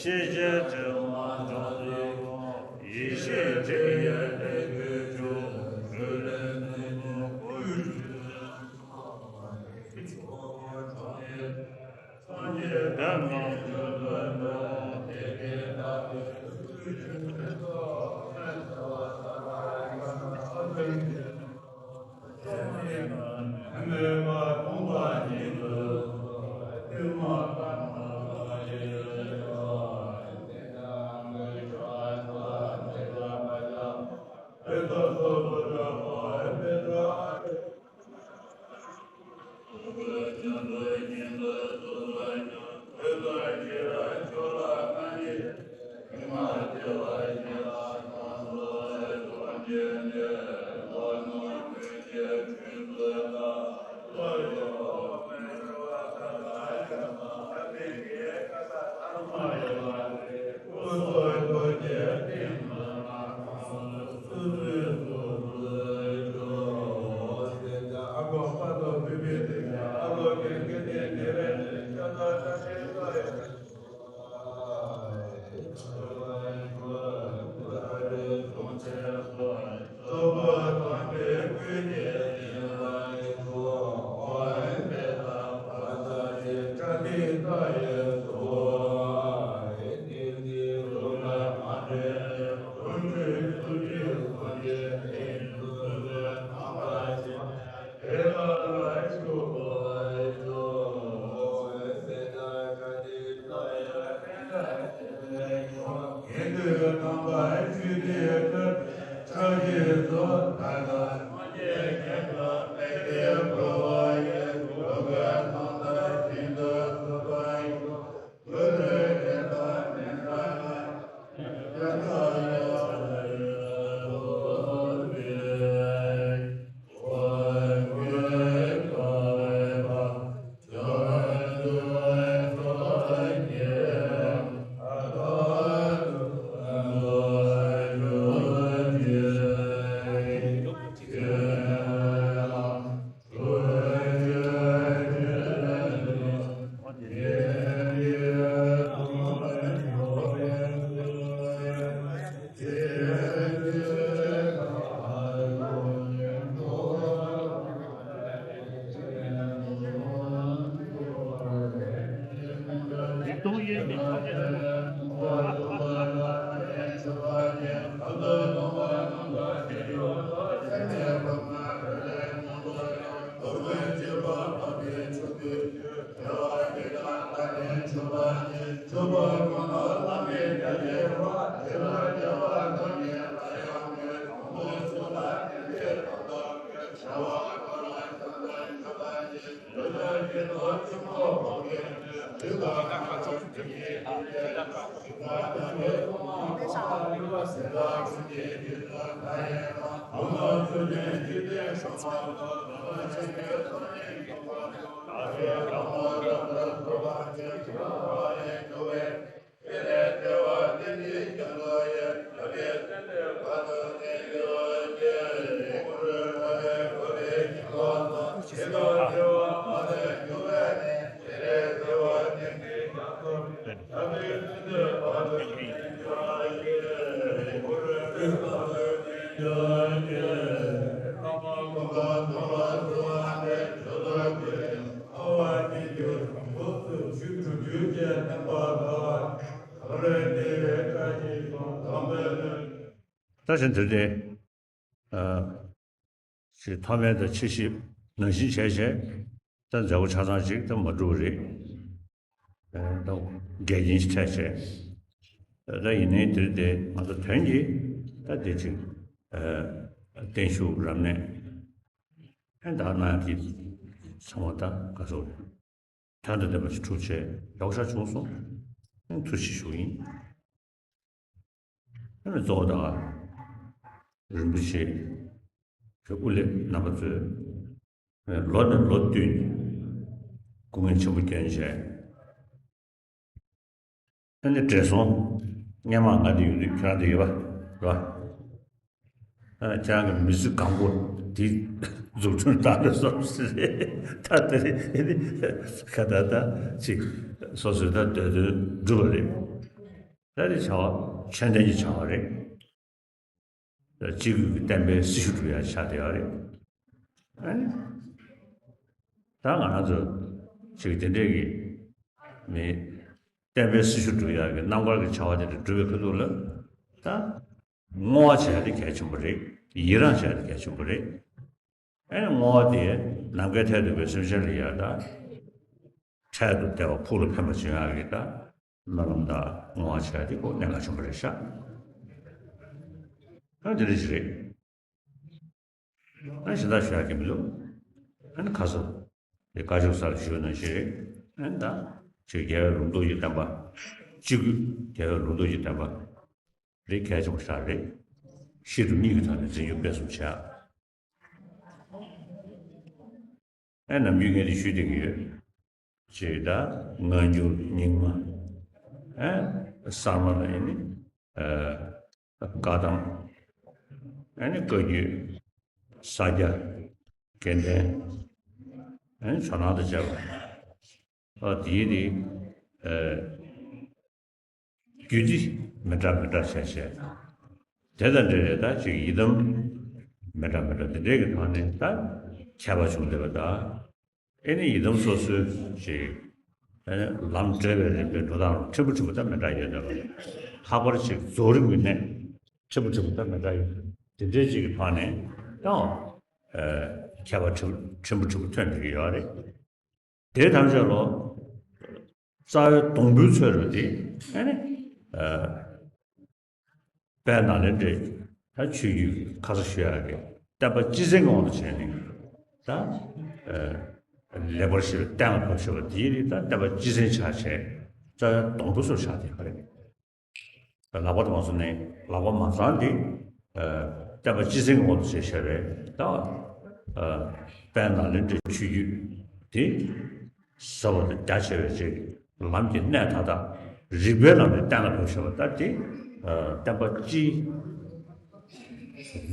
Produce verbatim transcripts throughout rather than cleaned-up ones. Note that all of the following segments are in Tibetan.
ཤེས་བྱའི་དྲི་མ་དྲག་ཏུ་ཡེ་ཤེས་དྲི་ཡི་ལྷ་སྐུ་མཆོག་སྤྲུལ་ལས་སྣང་བ་སྐུ། ད་བཞིན་དེ་ནས། ཨ། ཅིག་མཐའ་མའི་ད་ཆེ་བཞི་ནང་བཞིན་བྱས་བྱས། ད་མཛད་སྒོ་ཆ་ཚང་ཅིག་ད་མ་འགྲུབ་རེད། ཨ། ད་འགལ་རྐྱེན་ཞིག་འཕྲད་བྱས། ད་ཡིན་ནའི་འདིར་དེ་ང་ཚོ་དོན་གྱིས་ད་དེ་ཅིག་ཨ། བརྟན་བཞུགས་རབ་གནས་ཕན་བདག་གནང་གི་ཚང་མ་ད་ག་ཚོད་རེད། ད་ལྟ་བདེ་བ་ཞིག་གྲུབ་བྱས་ཡག་ཤོས་བྱུང་སོང་། ཐུགས་རྗེ་ཆེ་ཞུ་ཡིན། ཨ་ནི་གཙོ་བོ་ད་རིན་པོ་ཆེ་གི་དབུ་ལས་རྣམ་པ་ཚོས་ལོ་ནས་ལོ་བསྟུད་ནས་ སྐུ་ངལ་ཆེན་པོ་བསྐྱོན་བྱས། ཨ་ནི་བགྲེས་སོང་། སྔན་མ་ང་འདི་ཡོད་དུས་ཁྱེད་རང་འདི་ཡོད་པ་རེད་པ། ཨ་ཁྱེད་རང་གི་མི་ཚེ་གང་པོ་འདི་འཛུགས་སྐྲུན་བཏང་རེད་བསམ་སྲིད་རེད། ད་ལྟ་རེད་ཨ་ནི་ཁ་ད་ད་ཅིག་སོ་སོའི་ད་འདོད་དོན་འགྲུབ་པ་རེད། ད་དེ་བྱ་བ་ཆོས་ལྡན་གྱི་བྱ་བ་རེད། སྤྱི་བོས་ཀྱི་བསྟན་པའི་སྲི་ཞུ་སྒྲུབ་ཡ་ཆགས་བསྡད་ཡོད་རེད། ཨ་ནི། ད་ང་རང་ཚོ་ཅིག་དེ་འདྲས་ཀྱི་མི་བསྟན་པའི་སྲི་ཞུ་སྒྲུབ་ཡག་གི་རྣམ་དཀར་གྱི་བྱ་བ་དེ་འདྲ་སྒྲུབ་པའི་ཁ་ཐུག་ལ། ད་བསྔོ་བ་བྱས་ཏེ་གལ་ཆེན་པོ་རེད། ཡི་རང་བྱས་ཏེ་གལ་ཆེན་པོ་རེད། ཨ་ནི་བསྔོ་བ་དེ་ནམ་མཁའི་མཐས་གཏུགས་པའི་སེམས་ཅན་ལ་ཡ་ད་འཕྲལ་དུ་བདེ་བ་ཕུགས་ལ་ཕན་པ་བྱུང་ཡག་གི་ད་སྨོན་ལམ་དང་བསྔོ་བ་བྱས་ཏེ་ཁོ་གནད་འགག་ཆེན་པོ་རེད་ཤག་ཨ་དེ་འདྲ་ཞིག་རེད། ཨ་གཞན་དག་ཞུ་ཡག་གི་མི་འདུག་ཨ་ནི་ཁ་སང་དེ་བཀའ་ཤོག་གསར་ཞུས་ནང་བཞིན་རེད། ཨ་ནི་ད་ཅིག་རྒྱལ་བའི་ལུང་རྟོགས་ཀྱི་བསྟན་པ། གཅིག་གུ་རྒྱལ་བའི་ལུང་རྟོགས་ཀྱི་བསྟན་པ་རེད། གལ་ཆེན་པོ་ཞིག་རེད། ཤེས་སྒྲུབ་གཉིས་ཀྱི་ཐོག་ནས་འཛིན་སྐྱོང་སྤེལ་གསུམ་བྱས། ཨ་ནམ་རྒྱུན་ངས་དེ་ཞུས་བསྡད་ཀྱི་ཡོད། ཅེས་ད་སྔ་འགྱུར་རྙིང་མ། ཨ་གསར་མ་ལ་ཡིན་ནི། ཨ་བཀའ་གདམས། ཨ་ནི་བཀའ་བརྒྱུད། ས་སྐྱ། དགེ་ལྡན། ཨ་ནི་ཇོ་ནང་དང་བཅས་པ། ཨ་དེའི་དེ། ཨ་རྒྱུད་སྡེ་མི་འདྲ་མི་འདྲ་བྱས་བྱས། དེ་དང་འབྲེལ་བའི་ད་ཅིག་ཡི་དམ་མི་འདྲ་མི་འདྲ་དེ་འདྲའི་གི་ཐོག་ནས་ད་ཁྱད་པར་བྱུང་བསྡད་པ་དང་། ཨེ་ནི་ཡི་དམ་སོ་སོའི་ཅིག་ཨེ་ནི་ལམ་འབྲེལ་བའི་རིམ་པའི་འགྲོ་སྟངས་ཕྲན་བུ་ཕྲན་བུ་ད་མི་འདྲ་ཡོད་བསྡད་པ་རེད། ལྷག་པར་ཅིག་རྫོགས་རིམ་གྱི་གནད་ཕྲན་བུ་ཕྲན་བུ་ད་མི་འདྲ་ཡོད། དེ་འདྲའི་ཅིག་གི་ཐོག་ནས་ཡང་ཨེ་ཁྱད་པར་ཕྲན་བུ་ཕྲན་བུ་ཕྲན་བུ་ཐོན་བསྡད་ཀྱི་ཡོད་རེད། དེའི་ཐམས་ཅད་ལོ། རྩ་བའི་སྡོང་པོའི་ཚོད་རུ་དེ་ཨ་ནི། ཨ་དཔལ་ནཱ་ལེནྡྲའི་ད་ཆོས་བརྒྱུད་ཁ་ས་ཞུ་ཡག་གི་བསྟན་པ་སྤྱི་བཙན་གྱི་དབང་དུ་བྱས་ནས་ད་ཨ་ལེགས་པར་ཞི་བའི་གཏན་ལ་ཕབ་ཞེས་པ་དེའི་རིགས་ད་བསྟན་པ་སྤྱི་བཙན་ཆགས་བྱས་རྩ་བའི་སྡོང་པོ་སོགས་ཆགས་བསྡད་པ་རེད། ལག་པ་དང་མ་སོང་ནས་ལག་པ་མ་ཚང་དེ་ཨ་བསྟན་པ་སྤྱི་བཙན་གྱི་འོག་ཏུ་བྱས་བཞག་པས་ད་ཨ་དཔལ་ནཱ་ལེནྡྲའི་ཆོས་བརྒྱུད་དེ་ཟབ་པ་དང་རྒྱ་ཆེ་བའི་ཅིག་ལམ་གྱི་གནད་མཐའ་དག་རིགས་པའི་ལམ་ནས་གཏན་ལ་ཕབ་བཞག་པ་ད་དེ་ཨ་བསྟན་པ་སྤྱིའི་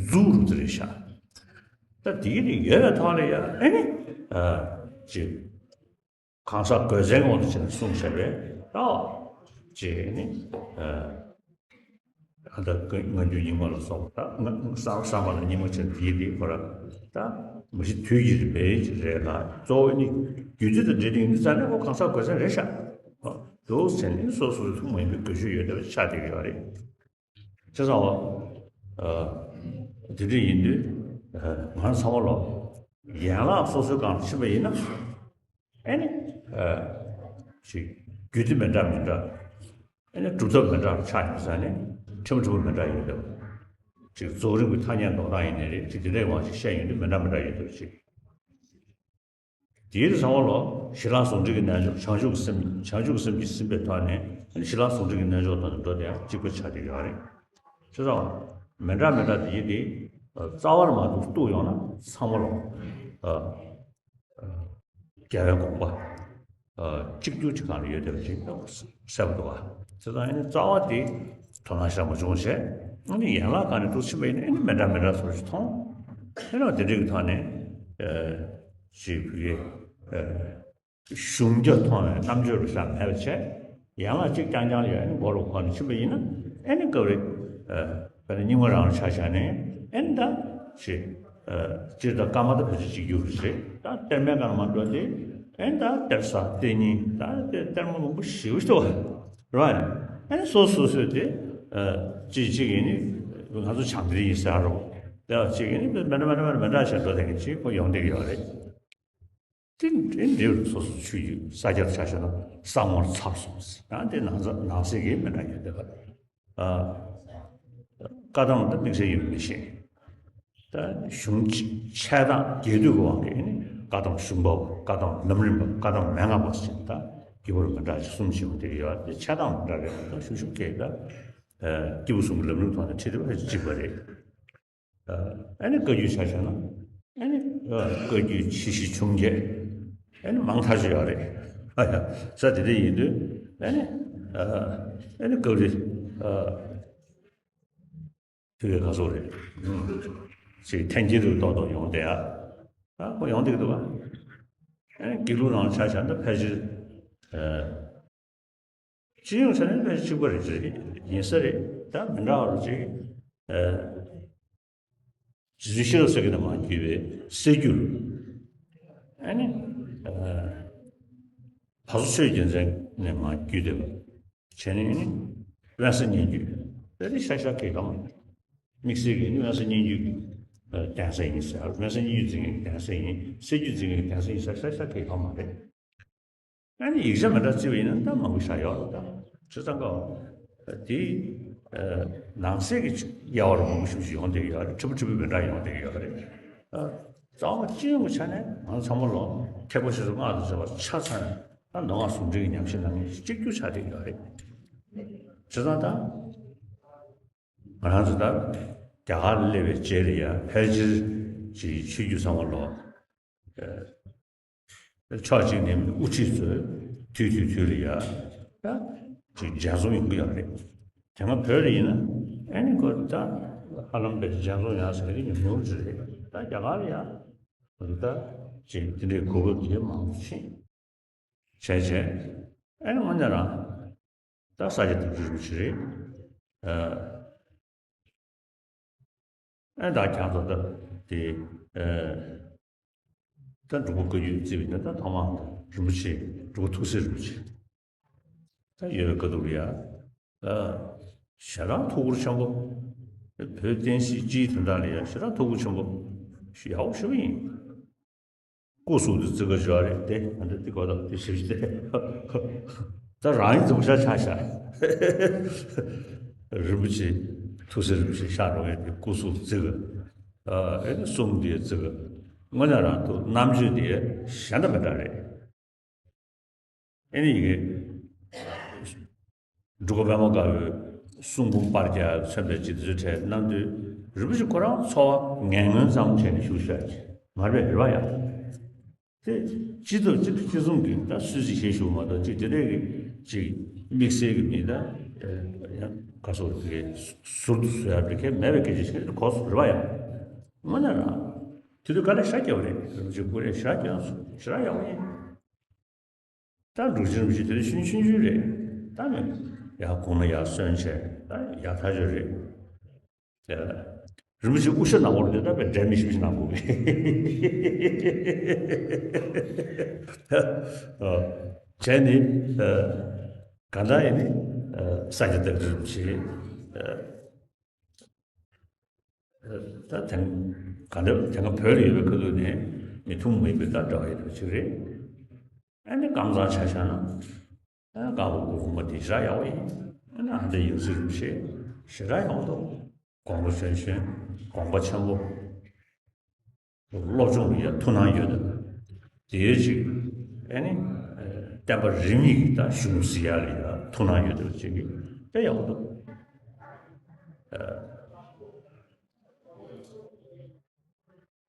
གཟུགས་རུ་དེ་རེད་ཤག་ད་དེའི་རིགས་ཡོད་པའི་ཐོག་ལ་ཡང་ཨ་ནི་ཨ་ཅིག་གང་ཟག་དགོས་ཚན་དབང་དུ་བྱས་ནས་གསུངས་བཞག་པས་ད། ཅེས་ནི། ཨ་ད་སྔ་འགྱུར་རྙིང་མ་ལ་སོགས་པ་ད་སྔ་གསར་གསར་མ་ལ་རྙིང་མ་བྱས་ནས་ཡིད་དེ་ཁོ་ར་ད་མ་གཞི་དུས་ཀྱི་རིམ་པའི་རེད་ལ་གཙོ་བོ་ནི་རྒྱུད་སྡེ་དང་འབྲེལ་ཏེ་ཡིན་དུས་ཙང་ནས་ཁོ་གང་ཟག་དགོས་ཚན་རེད་ཤག་འདུག་ཟེར་ནས་སོ་སོ་སོ་མ་ཡིན་པའི་དགོས་ཆོས་ཡོད་བསྡད་པ་ཆགས་བསྡད་ཀྱི་ཡོད་རེད། བྱས་ཙང་བ། དེ་འདྲ་ཡིན་དུས། ང་ཚང་མ་ལོ། ཡན་ལག་སོ་སོའི་སྒང་ལ་ཕྱིན་པ་ཡིན་ན། ཨེ་ནི། ཅིག་རྒྱུད་སྡེ་མི་འདྲ་མི་འདྲ། ཨེ་ནི་སྒྲུབ་ཐབས་མི་འདྲ་ཆགས་ཡིན་ས་ནི། ཕྲན་བུ་ཕྲན་བུ་མི་འདྲ་ཡོད་འདུག་ཅིག་རྫོགས་རིམ་གྱི་ཐ་སྙད་འདོགས་སྟངས་ཡིན་ནའི་རེད་ཅིག་དེ་འདྲའི་དབང་ཞིག་བཤད་ཡོང་དུས་མི་འདྲ་མི་འདྲ་ཡོད་འདུག་ཅིག་དེའི་ཚང་མ་ལོ་ཞི་ལྷག་ཟུང་འབྲེལ་གྱི་རྣལ་འབྱོར་བྱང་ཆུབ་ཀྱི་སེམས་བྱང་ཆུབ་ཀྱི་སེམས་ཀྱིས་ཟིན་པའི་ཐོག་ནས་ཞི་ལྷག་ཟུང་འབྲེལ་གྱི་རྣལ་འབྱོར་དང་འགྲོ་དེ་ཡང་གཅིག་པ་ཆགས་ཀྱི་ཡོད་རེད། བྱས་ཙང་མི་འདྲ་མི་འདྲ་དེ་ཡིན་ཏེ་རྩ་བར་མ་གཏོགས་གཏུགས་ཡོང་ན་ཚང་མ་ལོ། རྒྱལ་བའི་དགོངས་པ། གཅིག་གྱུར་གྱི་སྒང་ལ་ཡོད་བསྡད་པ་ཅིག་གསལ་པོ་འདུག་བ། བྱས་ཙང་ཨ་ནི་རྩ་བ་དེ་དོ་སྣང་བཞག་མ་བྱུང་བྱས་ཨ་ནི་ཡན་ལག་སྒང་ནས་འདུག་ཕྱིན་པ་ཡིན་ན་ཨ་ནི་མི་འདྲ་མི་འདྲ་བཟོ་ཞིག་མཐོང་། ཨ་ནི་དེ་འདྲ་གི་ཐོག་ནས་ཅིག་བུ་གའི་གཞུང་རྒྱ་མཐོང་བའི་རྣམ་དཔྱོད་རུ་བཞག་མེད་པ་བྱས། ཡན་ལག་གཅིག་རྐྱང་རྐྱང་ལ་ཡོད་ཨ་ནི་མགོ་ལ་གོ་ནས་ཕྱིན་པ་ཡིན་ན་ཨ་ནི་སྐབས་རེ། དཔེར་ན་རྙིང་མ་རང་ལ་ཆ་བཞག་ནས་ཨ་ནི་ད་ཅིག་སྤྱིར་ད་ཀརྨ་ད་བོད་ཆོས་གཅིག་གྱུར་རེད་ད་གཏེར་མའི་སྒང་ལ་མ་འགྲོ་སྟེ་ཨ་ནི་ད་གཏེར་གསར་གཏེར་རྙིང་ད་གཏེར་མ་མང་པོ་ཞེ་པོ་ཞིག་འདུག་བ། རེད་བ། ཨ་ནི་སོ་སོ་སོས་དེ་ཅིག་ཅིག་ཡིན་ནི་ང་ཚོ་བྱང་གཏེར་ཡིན་ཟེར་རོ། དེ་ཅིག་ཡིན་ནི་མི་འདྲ་མི་འདྲ་མི་འདྲ་མི་འདྲ་བྱས་འགྲོ་དེ་གི་ཅིག་ཁོ་ཡོང་བསྡད་ཀྱི་ཡོད་རེད། དེ་འདྲའི་འབྲས་བུ་སོ་སོ་ཆོས་བརྒྱུད་ས་སྐྱར་ཆ་བཞག་ན་ས་ངོར་ཚར་སོང་ཟེར་ཡང་དེ་ནང་ས་ནང་གསེས་ཀྱི་མི་འདྲ་ཡོད་བསྡད་པ་རེད། བཀའ་གདམས་ད་དམིགས་བསལ་ཡོད་མི་ཤེས། ད་གཞུང་ཆ་ཆད་སྟངས་རྒྱས་བསྡུས་ཀྱི་དབང་གིས་ནི་བཀའ་གདམས་གཞུང་པ་བཀའ་གདམས་ལམ་རིམ་པ་བཀའ་གདམས་མན་ངག་པ་ཟེར་ད་རྒྱུད་པར་མི་འདྲ་ཅིག་གསུམ་ཞིག་ཡོང་བསྡད་ཀྱི་ཡོད་དེ་ཆད་སྟངས་མི་འདྲ་རེད་ད་ཤུགས་ཤུགས་སྐྱེས་ད་སྐྱེས་བུ་གསུམ་གྱི་ལམ་རིམ་ཐོག་ནས་ཁྲིད་བསྡད་པ་ཕལ་ཆེར་གཅིག་པ་རེད། ཨ་ནི་བཀའ་བརྒྱུད་ཆ་བཞག་ན། ཨ་ནི་བཀའ་བརྒྱུད་ཆེ་བཞི་ཆུང་བརྒྱད། ཨེ་ནི་མང་ཐག་ཆོད་ཡོད་རེད། ཨ་ཡ། ས་དེ་འདྲ་ཡིན་དུས་ཨེ་ནི་ཨ་ཨེ་ནི་སྐབས་རེ་ཨ་དེ་གའི་ག་སོགས་རེད། ཅིག་འཐེན་འཁྱེར་དུ་ཏོག་ཏོག་ཡོང་བསྡད་ཡ། ཨ་ཁོ་ཡོང་བསྡད་ཀྱི་འདུག་ག་ཨེ་ནི་དགེ་ལུགས་ནང་ཆ་བཞག་ན་ཕལ་ཆེར་ཨ། སྤྱི་ཡོངས་ཆ་ནས་ཕལ་ཆེར་གཅིག་པ་རེད་ཟེར་གྱི་ཡིན་ས་རེད། ད་མི་འདྲ་བ་རུ་ཅིག་ཨ་རྗེ་བཙུན་ཤེས་རབ་སེང་གེ་ནས་མར་བརྒྱུད་པའི་གསེར་འགྱུར། ཨ་ནི་ཨ་བར་དོ་ཆོས་རྒྱལ་མཚན་ནས་མར་བརྒྱུད་བསྡད་པ་བྱས་ནས་ནི་དབེན་ས་སྙན་བརྒྱུད་དེ་ནི་ཤ་ཤ་གི་གང་མ་རེད། དམིགས་བསལ་གྱི་ནི་དབེན་ས་སྙན་བརྒྱུད་ཀྱི་གདན་ས་ཡིན་ཟེར། དབེན་ས་སྙན་བརྒྱུད་འཛིན་མཁན་གྱི་གདན་ས་ཡིན། གསེར་འགྱུར་འཛིན་མཁན་གྱི་གདན་ས་ཡིན་ཟེར་ཤ་ཤ་གི་གང་མ་རེད། ཨ་ནི་ཡིག་ཆ་མི་འདྲ་བརྩིས་པ་ཡིན་ན་ད་མང་པོ་བཞག་ཡོད་རེད་ད། བྱས་ཙང་ཀ་དེ་ནང་གསེས་ཀྱི་དབྱེ་བ་རུ་མང་པོ་ཞིག་ཡོང་བསྡད་ཡོད་རེད། ཕྲུ་གུ་ཕྲུ་གུ་མི་འདྲ་ཡོང་བསྡད་ཡོད་རེད། རྩ་བ་སྤྱི་ཡོངས་ཀྱི་ཆ་ནས་ང་ཚང་མ་ལོ་མཁས་པ་ཆེ་ཆུང་སྔགས་དང་བཅས་པ་ཆ་ཚང་ནས་ད་མདོ་སྔགས་ཟུང་འབྲེལ་གྱི་ཉམས་ཞིབ་གནང་མཁན་གཅིག་གྱུར་ཆགས་བསྡད་ཡོད་རེད། བྱས་ཙང་ད་ང་རང་ཚོ་ད་རྒྱ་གར་ལ་སླེབས་པའི་རྗེས་ལ་ཡ་ཕལ་ཆེར་གྱི་ཆོས་བརྒྱུད་ཚང་མ་ལོ། ཕྱོགས་གཅིག་ནས་དབུ་ཁྲིད་ཚོས་དུས་དུས་དུས་ལ་ཡ་ད་ཅིག་མཇལ་འཛོམས་ཡོང་གི་ཡོད་རེད། དེ་སྔ་བོད་ལ་ཡིན་ན་ཨེ་ནི་ཁོ་ད་ཧ་ལམ་པའི་མཇལ་འཛོམས་ཡོང་ཟེར་གི་ཉུང་ཉུང་ཅིག་རེད། ད་རྒྱ་གར་ལ་ཡ་ད་ཅིག་དེ་འདྲའི་གོ་སྐབས་དེ་མང་པོ་ཕྱིན་བྱས་བྱས་ཨེ་ནི་དངོས་གནས་རང་ད་ས་སྐྱ་བདག་ཁྲི་རིན་པོ་ཆེ་རེད། ཨ། ཨེ་ད་ཁྱང་ཚོ་ད་དེ་ཨེ་ད་འབྲུག་པ་བཀའ་བརྒྱུད་བརྩིས་པ་ཡིན་ན་ད་ཐོག་མ་རིན་པོ་ཆེ་འབྲུག་པ་ཐུགས་སྲས་རིན་པོ་ཆེ་ད་ཡོད་པའི་དཀའ་སྡུག་རེད་ཡ། ཨ་ཞེ་དྲག་ཐུགས་ཁུར་ཆེན་པོ། བོད་བསྟན་སྲིད་སྤྱིའི་དོན་དག་ལ་ཡ་ཞེ་དྲག་ཐུགས་ཁུར་ཆེན་པོ་ཞེ་ཡག་པོ་ཞེ་པོ་ཡིན། སྐུ་གཟུགས་དེ་བརྩི་བཀུར་བྱེད་པ་རེད་དེ། ང་ཚོ་དེ་གོ་ད་དེ་ཞིབ་ཞིབ་དེ་ད་རང་ཡིན་ཙམ་ཤ་ཆགས་ཤག་རིན་པོ་ཆེ་ཐུགས་སྲས་རིན་པོ་ཆེ་ཤག་རོགས་ཡ་དེ་སྐུ་གཟུགས་བརྩི་བཀུར། ཨ་ཨེ་ནི་གསུང་དེ་བརྩི་བཀུར། དངོས་གནས་རང་ཐུགས་རྣམ་དཔྱོད་དེ་གཞན་དང་མི་འདྲ་རེད། ཨེ་ནི་ཡི་གེ་འབྲུག་པ་པདྨ་དཀར་པོའི་གསུང་འབུམ་པར་རྒྱག་མཚོན་པའི་སྤྱི་དེ་ཚོའི་གྲས་གནང་དུས་རིན་པོ་ཆེ་ཁོ་རང་འཚོ་བ་ངན་ངོན་ཙམ་བྱས་ནས་བཞུགས་ཤག་ཅིག་མ་རེད་པས་རེད་པ་ཡ། དེ་སྤྱི་ཚོགས་སྤྱི་འཐུས་སྤྱི་གསུམ་གྱི་ད་སུད་སི་ཞེས་ཞུ་མ་གཏོགས་ཅིག་དེ་འདྲའི་གི་ཅིག་དམིགས་བསལ་གྱི་མི་ད་ཡང་ག་སོགས་ཀྱི་ཟུར་དུ་བཟོ་ཡ་དེ་གས་མེད་པའི་སྐད་ཆ་ཞིག་གོ་སོང་རེད་པ་ཡ། དངོས་གནས་རང་དེ་དུས་དཀའ་ལས་ཞེ་དྲག་བརྒྱབ་པ་རེད། རིན་པོ་ཆེ་སྐུ་རེ་ཞེ་དྲག་བརྒྱབ་སོང་། ཞེ་དྲག་ཡག་པོ་ཡིན། ད་འབྲུག་ཆེན་རིན་པོ་ཆེ་དེ་དུས་ཆུང་ཆུང་ཆུང་རེད། ད་མི་ཡག་དགུང་ལ་ཡག་སོན་བྱས་ད་ཡག་ཐག་ཆོད་རེད། རིན་པོ་ཆེ་དབུ་ཞྭ་ནག་པོ་རེད། ད་དཔེ་འདྲ་མི་ཤེས་པ་ཞིག་གནང་དགོས་པས། བྱས་ནི་གང་ལྟར་ཡིན་ནི་ས་སྐྱ་བདག་ཁྲི་རིན་པོ་ཆེ་ད་དེང་གང་ལྟར་དེ་སྔ་བོད་ལ་ཡོད་པའི་ཁ་ཐུག་ནས་མི་ཐུན་མོང་མ་ཡིན་པའི་ད་འདྲ་བ་ཡོད་པ་ཅིག་རེད། ཨ་ནི་ཀམ་ཚང་ཆ་བཞག་ན། ཨ་ཀ་བ་སྐུ་གོང་མ་དེ་ཞེ་དྲག་ཡག་པོ་ཡིན། ཨ་ནི་ཨ་འདྲ་ཡིན་ཟེར་རིན་པོ་ཆེ་ཞེ་དྲག་ཡག་པོ་འདུག་དགོངས་པ་ཆོན་ཆོན། དགོངས་པ་ཆེན་པོ། སློབ་སྦྱོང་ལ་ཡ་ཐུགས་སྣང་ཡོད་འདུག་དེའི་ཅིག་ཨ་ནི་བསྟན་པ་རིས་མེད་ཀྱི་ད་གཞུང་ཟེར་ཡ་ལ་ཡ་ཐུགས་སྣང་ཡོད་འདུག་ཅིག་གི་དཔེ་ཡག་པོ་འདུག་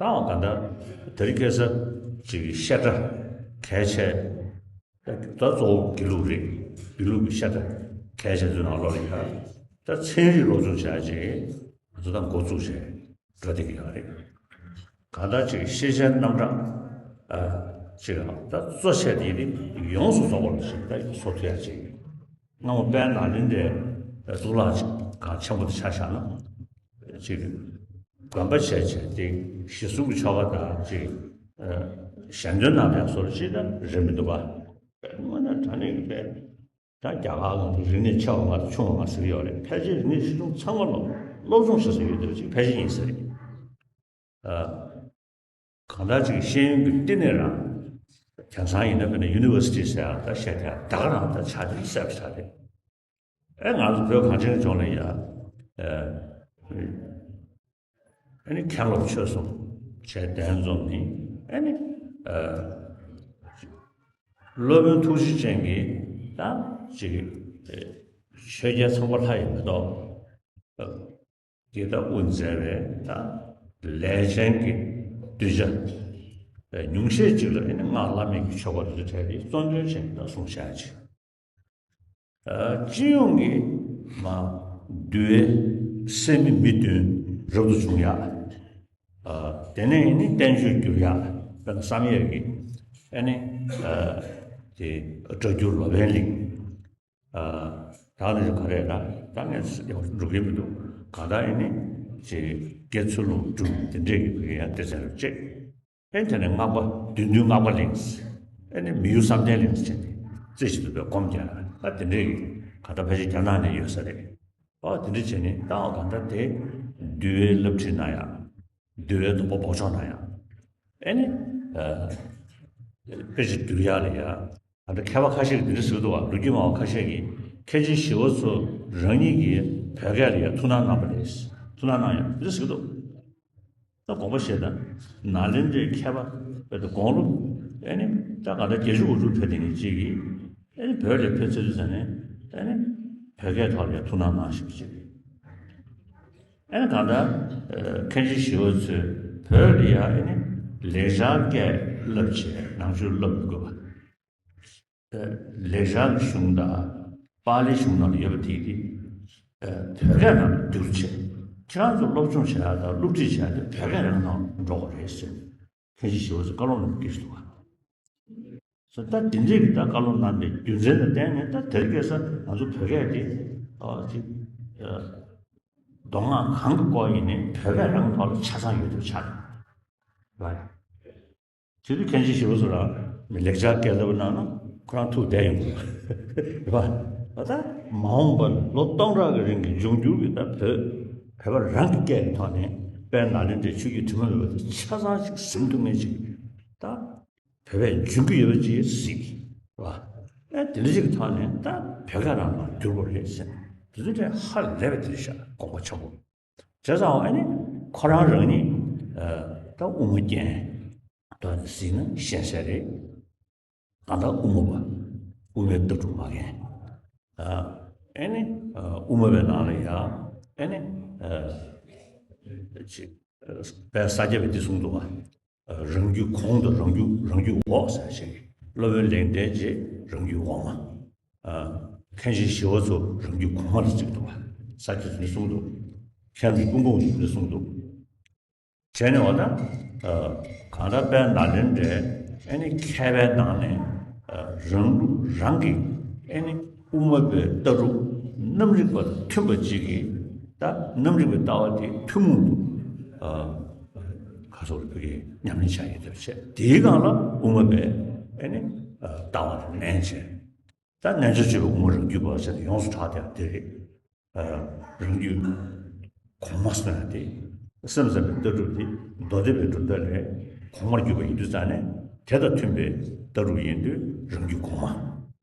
ད་འོ་ག་ད་དེ་རིང་ཁ་སང་ཅིག་བཤད་གྲྭ་གལ་ཆེ། ད་གཙོ་བོ་དགེ་ལུགས་རེད། དགེ་ལུགས་ཀྱི་བཤད་གྲྭ་གལ་ཆེ་ཚོའི་ནང་ལོགས་ལ་ཡ་ད་ཚན་རིག་སློབ་སྦྱོང་བྱ་ཡ་ཅིག་ང་ཚོ་ད་འགོ་བཙུགས་བྱས་འགྲོ་བསྡད་ཀྱི་ཡོད་རེད། གང་ལྟར་ཅིག་ཤེས་བྱའི་རྣམ་གྲངས་ཨ་ཅིག་ད་གཙོ་ཆེ་དེ་ཡིན་ཏེ་ཡོངས་སུ་རྫོགས་པ་ལ་ཞིག་ད་བཟོ་ཐུབ་ཡ་ཅིག་སྔ་མོ་དཔལ་ནཱ་ལེནྡྲའི་གཙུག་ལག་ཅིག་གང་ཆེན་པོ་དེ་ཆ་བཞག་ན། ཅིག་དགོན་པ་བྱས་བྱས་ཏེ་གཞི་གསུམ་གྱི་ཆོ་ག་དང་ཅིག་ཨ་ཞལ་འདོན་གནང་བའི་བཟོ་འདྲ་ཅིག་ད་རེད་མི་འདུག་ག་དངོས་གནས་དྲང་གནས་ཀྱི་དཔེ་ད་རྒྱ་གར་ང་ཚོ་རིག་གནས་ཆེ་བ་ལྔ་དང་ཆུང་བ་ལྔ་ཟེར་གྱི་ཡོད་རེད། ཕལ་ཆེར་རིག་གནས་ཆེ་ཆུང་ཚང་མ་ལ་སློབ་སྦྱོང་བྱེད་ས་ཡོད་བསྡད་པ་ཅིག་ཕལ་ཆེར་ཡིན་ས་རེད། ཨ། གང་ལྟར་ཅིག་ཤེས་ཡོན་གྱི་བསྟི་གནས་རང་། དེང་སང་ཡིན་ན་དཔེར་ན་ཡུ་ནི་ཝར་སི་ཊི་ཟེར་ཡག་ད་བཤད་དེ་ད་ག་རང་ད་ཆགས་དེ་གསལ་པོ་ཆགས་དེ། ཨེ་ང་ཚོ་བོད་གངས་ཅན་ལྗོངས་ལ་ཡ། ཨེ་ཨེ་ནི་མཁན་སློབ་ཆོས་གསུམ་བྱས་གདན་འཛོམས་ནི་ཨེ་ནི་ཨ་སློབ་དཔོན་ཐུགས་རྗེ་ཅན་གྱིས་ད་ཅིག་ཆོས་རྒྱལ་ཚངས་པ་ལྷ་ཡི་མེ་ཏོག་འདི་ད་དབུ་མཛད་པའི་ད་ལས་ཅན་གྱི་གདུལ་བྱ། ཉུང་ཤས་ཅིག་ལ་ཨེ་ནི་སྔགས་བླ་མེད་ཀྱི་ཆོ་ག་རེ་རེ་བྲིས་ཏེ་གཙོ་འདོན་བྱས་ནས་ད་གསུངས་བཞག་ཅིག་སྤྱི་ཡོངས་ཀྱི་མ་འདུལ་བའི་སད་མི་མི་བདུན་རབ་ཏུ་བྱུང་ཡག་དེ་ནས་ཨེ་ནི་བསྟན་བཅོས་བསྒྱུར་ཡག་དཔེར་ན་བསམ་ཡས་ཀྱི་ཨེ་ནི་དེ་སྒྲ་བསྒྱུར་ལོ་པཎ་གླིང་། ད་ནི་ག་རེ་ལ་ད་ངས་ཡག་འགྲོ་གི་མི་འདུག་ག་ད་ཨེ་ནི་ཅེ་དགེ་ཚུལ་སློང་སྒྲུབ་འདི་འདྲས་ཀྱི་བུ་ཡང་སྡེ་ཚན་རུ་བཅད། ཨེ་དེ་ནས་སྔགས་པ་བདུན་བདུན་སྔགས་པ་གླིང་། ཨེ་ནི་མི་གཡོ་བསམ་གཏན་གླིང་ཟེར་ནས་རྩེ་གཅིག་ཏུ་པའི་སྒོམ་རྒྱག་ཨ་དེ་འདྲས་ཀྱི་ག་ད་ཕལ་ཆེར་རྒྱ་ནག་ནས་ཡོད་ས་རེད། ཨོ་དེ་འདྲས་བྱས་ནས་ད་ཨོ་ག་ད་དེ་འདུལ་བའི་བསླབ་ཁྲིད་གནང་ཡག་འདུལ་བའི་སྡོམ་པ་འབོགས་ཆོག་གནང་ཡག་ཨེ་ནི་དཔེ་ཆ་བསྒྱུར་ཡག་ལ་ཡ། ད་ལྟ་མཁས་པ་ཁ་ཤས་ཀྱིས་འདི་འདྲ་ཟེར་གྱི་འདུག་བ། ལོ་རྒྱུས་སྨྲ་བ་ཁ་ཤས་ཀྱིས་མཁན་ཆེན་ཞི་བ་འཚོ་རང་ཉིད་ཀྱིས་བོད་སྐད་ལ་ཡ་ཐུགས་སྣང་གནང་བ་རེད། ཐུགས་སྣང་གནང་ཡ་འདི་འདྲ་ཟེར་གྱི་འདུག་ད་དགོངས་པ་བཞེས་དང་། ནཱ་ལེནྡྲའི་མཁས་པ་བོད་དུ་དགུང་ལོ་ཨེ་ནི་ད་ག་ད་བརྒྱད་ཅུ་དགུ་ཅུ་ཕེབས་དེ་ནི་གཅིག་གིས་ཨེ་ནི་བོད་ལ་ཕེབས་ཚར་དུས་ཙ་ནས་ཨེ་ནི་བོད་སྐད་ཐོག་ལ་ཡ་ཐུགས་སྣང་གནང་བཞིན་པ་ཅིག་ཨེ་ནི་གང་ལྟར་མཁན་ཆེན་ཞི་བ་འཚོས་བོད་ལ་ཡ་ཨེ་ནི་ལེགས་སྦྱར་སྐད་བསླབ་བྱས་ནང་ཆོས་བསླབ་མི་དགོས་པ། ལེགས་སྦྱར་གཞུང་དང་པཱ་ལིའི་གཞུང་ནང་ལ་ཡོད་པ་དེ་དེ་བོད་སྐད་ནང་ལ་བསྒྱུར་བྱས་ཁྱེད་རང་ཚོ་སློབ་སྦྱོང་བྱེད་ཡག་དང་སློབ་ཁྲིད་བྱེད་ཡག་དེ་བོད་སྐད་རང་ནང་འགྲོ་དགོས་རེད་ཟེར་མཁན་ཆེན་ཞི་བ་འཚོས་བཀའ་སློབ་གནང་གི་འདུག་བ། ད་དེ་འདྲས་ཀྱི་ད་བཀའ་སློབ་གནང་པའི་རྒྱུ་མཚན་ལ་བརྟེན་ནས་ད་དེར་སྐྱེས་ས་ང་ཚོ་བོད་སྐད་དེ་ཨ་ཅིག་མདོ་སྔགས་གང་གི་སྐོར་ཡིན་ནའི་བོད་སྐད་རང་ཐོག་ལ་ཆ་ཚང་ཡོད་དུ་ཆགས་ཡོད་རེད། བྱེད་དུས་མཁན་ཆེན་ཞི་བ་འཚོ་རང་ལེགས་སྦྱར་སྐད་བསླབ་གནང་ན་ཁོ་རང་ཐུགས་བདེ་ཡོང་གི་རེད་བ། ད་མ་འོངས་པར་ལོ་སྟོང་ཕྲག་གི་རིང་གི་འབྱུང་འགྱུར་གྱི་ད་བོད་བོད་པ་རང་གི་སྐད་ཀྱི་ཐོག་ནས་དཔལ་ནཱ་ལེནྡྲའི་ཆོས་བརྒྱུད་དྲི་མ་མེད་པ་དེ་ཆ་ཚང་ཞིག་ཟིན་ཐུབ་མཁན་ཅིག་ད། བོད་པས་འཇོན་གྱི་ཡོད་པ་ཅིག་གཟིགས་པ། ཨེ་དེ་འདྲ་ཅིག་གི་ཐོག་ནས་ད་བོད་སྐད་རང་ལ་བསྒྱུར་དགོས་རེད་ཟེར། དེ་ཚོ་དེ་ཧ་ལས་པའི་དེ་རེད་ཤག་དགོངས་པ་ཆེན་པོ། བྱས་ཙང་ཨ་ནི་ཁོ་རང་རང་ཉིད་ད་དབུ་མ་རྒན་དོན་གཟིགས་ན་ཤེས་གསལ་རེད། ད་ལྟ་དབུ་མ་པ་དབུ་མའི་ལྟ་གྲུབ་མ་རྒན། ཨེ་ནི་དབུ་མ་པའི་ནང་ལ་ཡང་ཨེ་ནི་ཅིག་དཔལ་ས་སྐྱ་པས་འདི་གསུངས་འདུག་བ། རང་རྒྱུད་གོང་དང་རང་རྒྱུད་རང་རྒྱུད་འོག་ཟེར་ཞིང་། སློབ་དཔོན་ལེགས་ལྡན་རྗེ་རང་རྒྱུད་འོག་མ། མཁན་ཆེན་ཞི་བ་འཚོ་རང་རྒྱུད་གོང་མ་ལ་བརྩི་གི་འདུག་བ། ས་སྐྱ་ནས་གསུངས་འདུག་མཁན་རིན་སྤུངས་ཀོང་ནས་གསུངས་འདུག་བྱས་ནས་འོ་ད་གང་ལྟར་དཔལ་ནཱ་ལེནྡྲའི་ཨེ་ནི་མཁས་པའི་ནང་ནས་རང་ལུགས་རང་གི་ཨེ་ནི་དབུ་མ་པའི་ལྟ་གྲུབ་རྣམ་རིག་པ་དང་མཐུན་པ་ཅིག་གིས་ད་རྣམ་རིག་པའི་ལྟ་བ་དེ་ཐུན་མོང་དུ་ཁ་སོགས་ལ་བོད་ཀྱི་ཉམས་ལེན་བྱ་ཡི་དེ་བྱས་དེའི་སྒང་ལ་དབུ་མ་པའི་ཨེ་ནི་ལྟ་བ་ལ་ལེན་བྱས། ད་རྣལ་འབྱོར་སྤྱོད་པའི་དབུ་མ་རང་རྒྱུད་པ་ཟེར་ནས་ཡོངས་སུ་གྲགས་བསྡད་པ་དེ་རེད། རང་རྒྱུད་གོང་མ་ཟེར་ན་དེ་སེམས་ཙམ་པའི་ལྟ་གྲུབ་དེ་མདོ་སྡེ་པའི་གྲུབ་མཐའ་ལས་གོང་མར་གྱུར་པ་ཡིན་དུས་ཙང་ནས་དེ་དང་མཐུན་པའི་ལྟ་གྲུབ་ཡིན་དུས་རང་རྒྱུད་གོང་མ།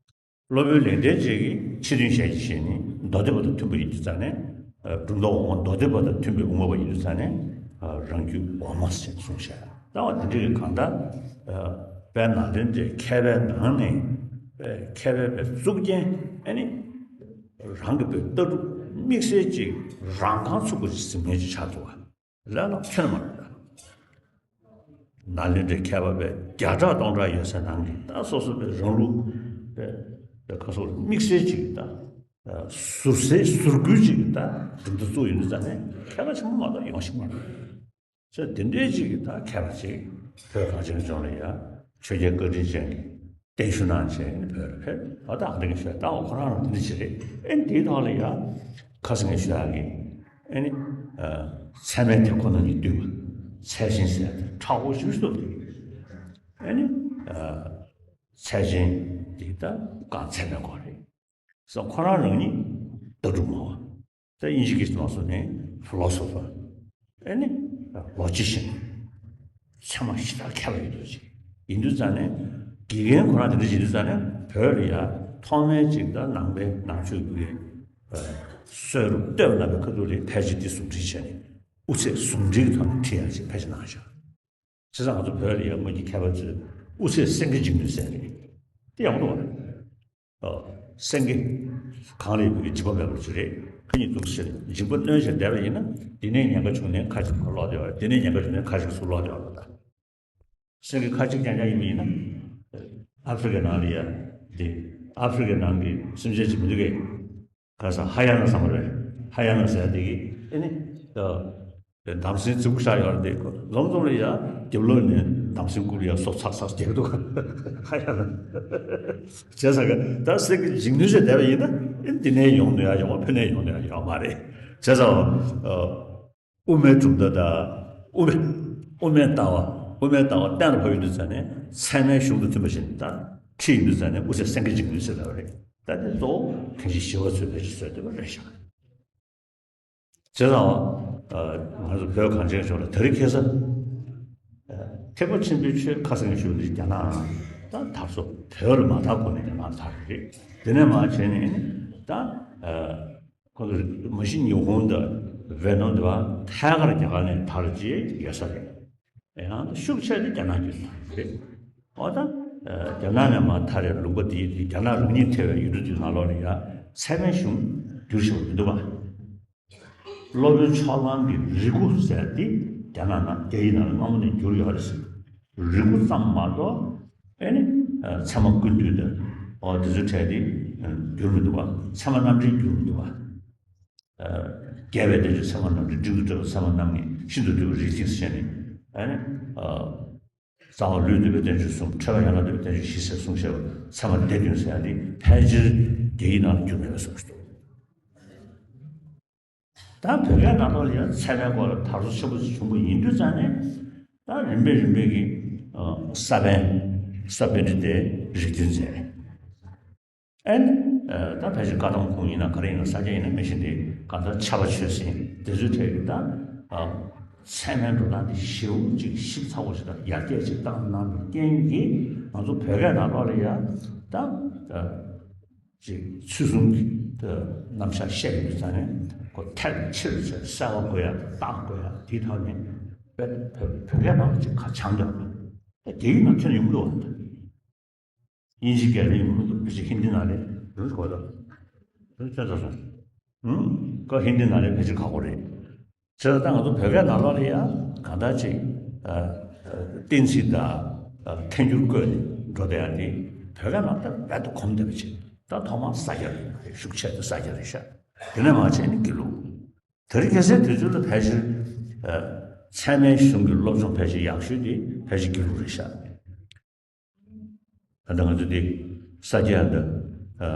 སློབ་དཔོན་ལེགས་ལྡན་རྗེ་གིས་ཕྱི་དོན་ཞལ་གྱིས་བཞེས་ནས་མདོ་སྡེ་པ་དང་མཐུན་པ་ཡིན་དུས་ཙང་ནས་གྲུབ་མཐའ་འོག་མ་མདོ་སྡེ་པ་དང་མཐུན་པའི་དབུ་མ་པ་ཡིན་དུས་ཙང་ནས་རང་རྒྱུད་འོག་མ་ཟེར་གསུངས་བཞག་ད་བ་དེ་འདྲ་གི་གང་ལྟར་དཔལ་ནཱ་ལེནྡྲའི་མཁས་པའི་ནང་ནས་མཁས་པའི་པའི་གཙུག་རྒྱན་ཨ་ནི། རང་གི་པའི་ལྟ་གྲུབ་དམིགས་བསལ་ཅིག་རང་རྐང་ཚུགས་པ་ཞིག་ཟིན་མཁན་ཅིག་ཆགས་འདུག་བ། ལས་ལ་ཁྱོན་མ་རེད། ནཱ་ལེནྡྲའི་མཁས་པ་པའི་བརྒྱ་ཕྲག་སྟོང་ཕྲག་ཡོད་སའི་ནང་གི་ད་སོ་སོ་པའི་རང་ལུགས་པའི་པའི་ཁ་སོགས་དམིགས་བསལ་ཅིག་ད་ཟུར་ཟའི་ཟུར་བཀོལ་ཅིག་ད་གྲུབ་མཐའ་བཙུགས་ཡོད་དུས་ཙང་ནས་མཁས་པ་ཆེན་པོ་མ་གཏོགས་ཡོང་ཤེས་མ་རེད། ཚེ་འདི་འདྲའི་ཅིག་གིས་ད་མཁས་པ་ཅིག་བོད་གངས་ཅན་ལྗོངས་ལ་ཡ་ཆོས་རྒྱལ་བཀའ་དྲིན་ཅན་གྱི་བརྟན་བཞུགས་གནང་བྱས་ནས་བོད་ལ་ཕེབས་ཨ་ད་ཨ་འདྲ་གི་ཤོད་ད་འོ་ཁོ་རང་རང་འདི་འདྲ་ཅིག་རེད། ཨེ་འདིའི་ཐོག་ལ་ཡ་ཁ་སང་ངས་ཞུ་ཡག་གི་ཨེ་ནི་ཚད་མའི་དེ་ཁོ་ན་ཉིད་བསྡུས་པ་ཚད་ཆེན་ཟེར་ཡག་དེ་མཁྲེགས་པོ་ཞིག་འདུག་ཨེ་ནི་ཚད་ཆེན་འདི་ད་གང་ཚད་མའི་སྐོར་རེད། སོ་ཁོ་རང་རང་ཉིད་ལྟ་གྲུབ་སྨྲ་བ། ད་དབྱིན་ཇི་སྐད་ནང་སོ་ནས་ཕི་ལོ་སོ་ཕར། ཨེ་ནི་ལོ་ཇི་ཤན། ཚད་མ་ཞེ་དྲག་མཁས་པ་ཡིན་འདུག་ཅིག་ཡིན་དུས་ཙང་ནས་དགེ་རྒན་ཁོ་རང་དེ་འདྲ་བྱེད་དུས་ཙང་ནས་བོད་ལ་ཡ་ཐོག་མའི་ཅིག་ད་ནང་པའི་ནང་ཆོས་ཀྱི་སྲོལ་རུ་གཏོད་པ་ན་པའི་ཁ་ཐུག་ལས་ཕལ་ཆེར་དེ་ཟུང་འབྲེལ་བྱས་ནས་དབུ་ཚད་ཟུང་འབྲེལ་གྱི་ཐོག་ནས་ཁྲིད་ཡག་ཅིག་ཕལ་ཆེར་གནང་བཞག་བྱས་ཙང་ང་ཚོ་བོད་ལ་ཡ་སྔོན་གྱི་མཁས་པ་ཚོས་དབུ་ཚད་སེང་གེ་འཇིགས་ནུས་ཟེར་རེད། དེ་ཡག་པོ་འདུག་བ། ཨོ། སེང་གེ། གངས་ལ་ཡོད་པའི་འཇིགས་པ་མེད་པར་བྱེད་རེད། ཁ་ཉིན་འདུག་ཟེར་འཇིགས་པ་གནོན་བྱས་བསྡད་པ་ཡིན་ན་འདི་ནས་ཉེན་ཁ་བྱུང་ནས་ཁ་ཅིག་ཁ་ལོག་བསྡད་པ་རེད། འདི་ནས་ཉེན་ཁ་བྱུང་ནས་ཁ་ཅིག་ཚུར་ལོག་བསྡད་པ་རེད་ད། སེང་གེ་ཁ་གཅིག་རྐྱང་རྐྱང་ཡིན་པ་ཡིན་ན། ཨ་ཧྥེ་རི་ཀའི་ནང་ལ་ཡ། འདི། ཨ་ཧྥེ་རི་ཀའི་ནང་གི་སེམས་ཅན་ཅིག་མི་འདུག་གས། ག་ས་ཧ་ཡ་ན་ཟེར་བ་རེད། ཧ་ཡ་ན་ཟེར་དེ་གི་ཨེ་ནི། འདམ་སེང་རྫིག་པོ་ཞིག་ཡོད་རེད་དེ། འཛོམས་འཛོམས་ལ་ཡ་རྒྱབ་ལོགས་ནས་འདམ་སེང་ཀུ་ལ་ཡ་སོ་ཚག་ཚག་རྒྱག་འདུག་ཧ་ཡ་ན། བྱས་ཙང་ག་ད་སེང་གེ་འཇིགས་ནུས་བྱས་བསྡད་པ་ཡིན་ན། ཨེ་འདི་ནས་ཡོང་ནུས་ཡ་ཡོད་མ། ཕ་ནས་ཡོང་ནུས་ཡ་ཡོད་མ་རེད། བྱས་ཙང་། དབུ་མའི་གྲུབ་མཐའ་དང་། དབུ་མའི། དབུ་མའི་ལྟ་བ། དབུ་མའི་ལྟ་བ་གཏན་ལ་ཕབ་ཡོང་དུས་ཙང་ནས་ཚད་མའི་གཞུང་དང་མཐུན་པ་ཞིག་ད་ཁྲིད་ཡོང་དུས་ཙང་ནས་དབུ་མཛད་སེང་གེ་འཇིགས་ནུས་ཟེར་བ་རེད། ད་དེ་གཙོ་བོ་ཐེག་ཆེན་ཞི་བ་འཚོའི་ཕལ་ཆེར་བཟོས་བསྡད་པ་རེད་ཤག་བྱས་ཙང་། ང་ཚོ་བོད་གངས་ཅན་ལྗོངས་ལ་དེ་རིང་ཁ་སང་། ཐེག་པ་ཆེན་པོའི་ཆོས་ཁ་སང་ཞུས་ནས་རྒྱ་ནག་ད་དར་སོང་། བོད་ལ་མ་དར་གོང་ནས་རྒྱ་ནག་དར་རེད། དེ་ནས་མར་བྱས་ནས་ད། ཁོ་ཚོ་མ་གཞི་ཉི་ཧོང་དང་ཝེ་ནམ་དེ་བ་ཐད་ཀར་རྒྱ་གར་ནས་དར་རྒྱས་ཡོད་ས་རེད། ཡང་ཤུགས་ཆེ་དེ་རྒྱ་ནག་གི་རེད། འོ་ད། རྒྱ་ནག་ནས་མར་དར་རེད། ལུང་པ་དེ་རྒྱ་ནག་རང་ཉིད་ཐེ་བའི་ཡུལ་གྲུ་དེའི་ནང་ལོགས་ལ་ཡ་ཚད་མའི་གཞུང་བསྒྱུར་ཤེས་པ་མི་འདུག་པ། སློབ་དཔོན་ཕྱོགས་གླང་གི་རིགས་སྐུ་ཟེར་དེ་རྒྱ་ནག་ནང་རྒྱ་ཡིག་ནང་ལ་སྔ་མོ་ནས་བསྒྱུར་ཡོད་རེད་ཟེར། རིགས་སྐུ་ཙམ་མ་གཏོགས། ཨེ་ནི། ཚད་མ་ཀུན་བཏུས་དང་། འོ་དེ་ཚོའི་གྲས་དེ་བསྒྱུར་མི་འདུག་པ། ཚད་མ་རྣམ་འགྲེལ་བསྒྱུར་མི་འདུག་པ། རྒྱས་པའི་བསྟན་བཅོས་ཚད་མ་རྣམ་འགྲེལ། འགྲིག་ཏུ་འགྲོ་བའི་ཚད་མ་རྣམ་ངེས། ཤིན་ཏུ་བསྡུས་པའི་རིགས་ཐིགས་ཟེར་ནས། ཨེ་ནི། རྩ་བ་ལུས་བཏུད་པའི་བསྟན་བཅོས་གསུམ། ཁྲོས་པ་ཡན་ལག་བཏུད་པའི་བསྟན་བཅོས་བཞི་ཟེར་གསུངས་བཞག་པ། ཚད་མ་སྡེ་བདུན་ཟེར་ཡ་དེ་ཕལ་ཆེར་རྒྱ་ཡིག་ནང་ལ་བསྒྱུར་མེད་པའི་བཟོ་ཞིག་འདུག་ད་བོད་སྐད་ནང་ལོགས་ལ་ཡང་ཚད་མའི་སྐོར་ལ་དར་སོ་ཆེན་པོ་ཞིག་བྱུང་བ་ཡིན་དུས་ཙང་ནས། ད་རིམ་པས་རིམ་པས་ཀྱི་ས་པཎ། ས་པཎྜི་ཏའི་རིགས་མཐུན་མཛད། ཨེ་ནི། ད་ཕལ་ཆེར་བཀའ་གདམས་ཁུངས་ཡིན་ན་ག་རེ་ཡིན་ན། ས་སྐྱ་ཡིན་ན་མི་ཤེས་འདི་ག་ད་ཕྱྭ་པ་ཆོས་སེང་དེ་ཚོའི་གྲས་ཀྱི་ད་ཚད་མའི་འགྲོ་སྟངས་འདི་ཞེ་པོ་ཅིག་ཞིབ་ཚགས་པོ་ཞིག་དང་ཡར་རྒྱས་ཅིག་བཏང་གནང་བའི་རྐྱེན་གྱིས་ང་ཚོ་བོད་སྐད་ནང་ལོགས་ལ་ཡང་ད། ཅིག་ཚུལ་གསུམ་གྱི་རྣམ་གཞག་བཤད་ཡོང་དུས་ཙང་ནས་ཁོ་ཐལ་ཆེར་ཆེར་གསལ་བ་དགོས་ཡ་དང་བརྟག་དགོས་ཡ་དེའི་ཐོག་ནས་དཔེ་བོད་བོད་སྐད་ནང་ལ་ཅིག་ཁ་བྱང་འདོད་པ། ད་རྒྱ་ཡིག་ནང་ཁྱོན་ཡོང་གི་འདུག་བ། དབྱིན་ཇི་སྐད་ལ་ཡོང་གི་འདུག་ཕལ་ཆེར་ཧིན་དི་ནང་ལ་རུང་གོ་ད་རུང་ཁྱོད་ཚོ་སོང་། ཧུམ། ཁོ་ཧིན་དི་ནང་ལ་ཕལ་ཆེར་ཁག་པོ་རེད། བྱས་ཙང་ད་ང་ཚོ་བོད་སྐད་ནང་ལོགས་ལ་ཡང་གང་ལྟར་ཅིག་ཨ། ཨ། གཏན་ཚིགས་དང་། ཨ། ཐལ་འགྱུར་བཀོད་ནས་འགྲོ་བསྡད་ཡ་དེ་བོད་སྐད་ནང་ད་རྦད་དེ་གོམས་བསྡད་པ་ཅིག་ད་ཐོག་མར་ས་སྐྱ་རེད། ཤུགས་ཆེ་དེ་ས་སྐྱ་རེད་ཤག་དེ་ནས་མར་བྱས་ནས་དགེ་ལུགས། དེ་རིང་ཁ་སང་དུས་ཚོད་ལ་ཕལ་ཆེར། ཨ། ཚད་མའི་གཞུང་གི་སློབ་སྦྱོང་ཕལ་ཆེར་ཡག་ཤོས་དེ་ཕལ་ཆེར་དགེ་ལུགས་རེད་ཤག་ད་ལྟ་ང་ཚོ་འདི་ས་སྐྱ་འདི། ཨ།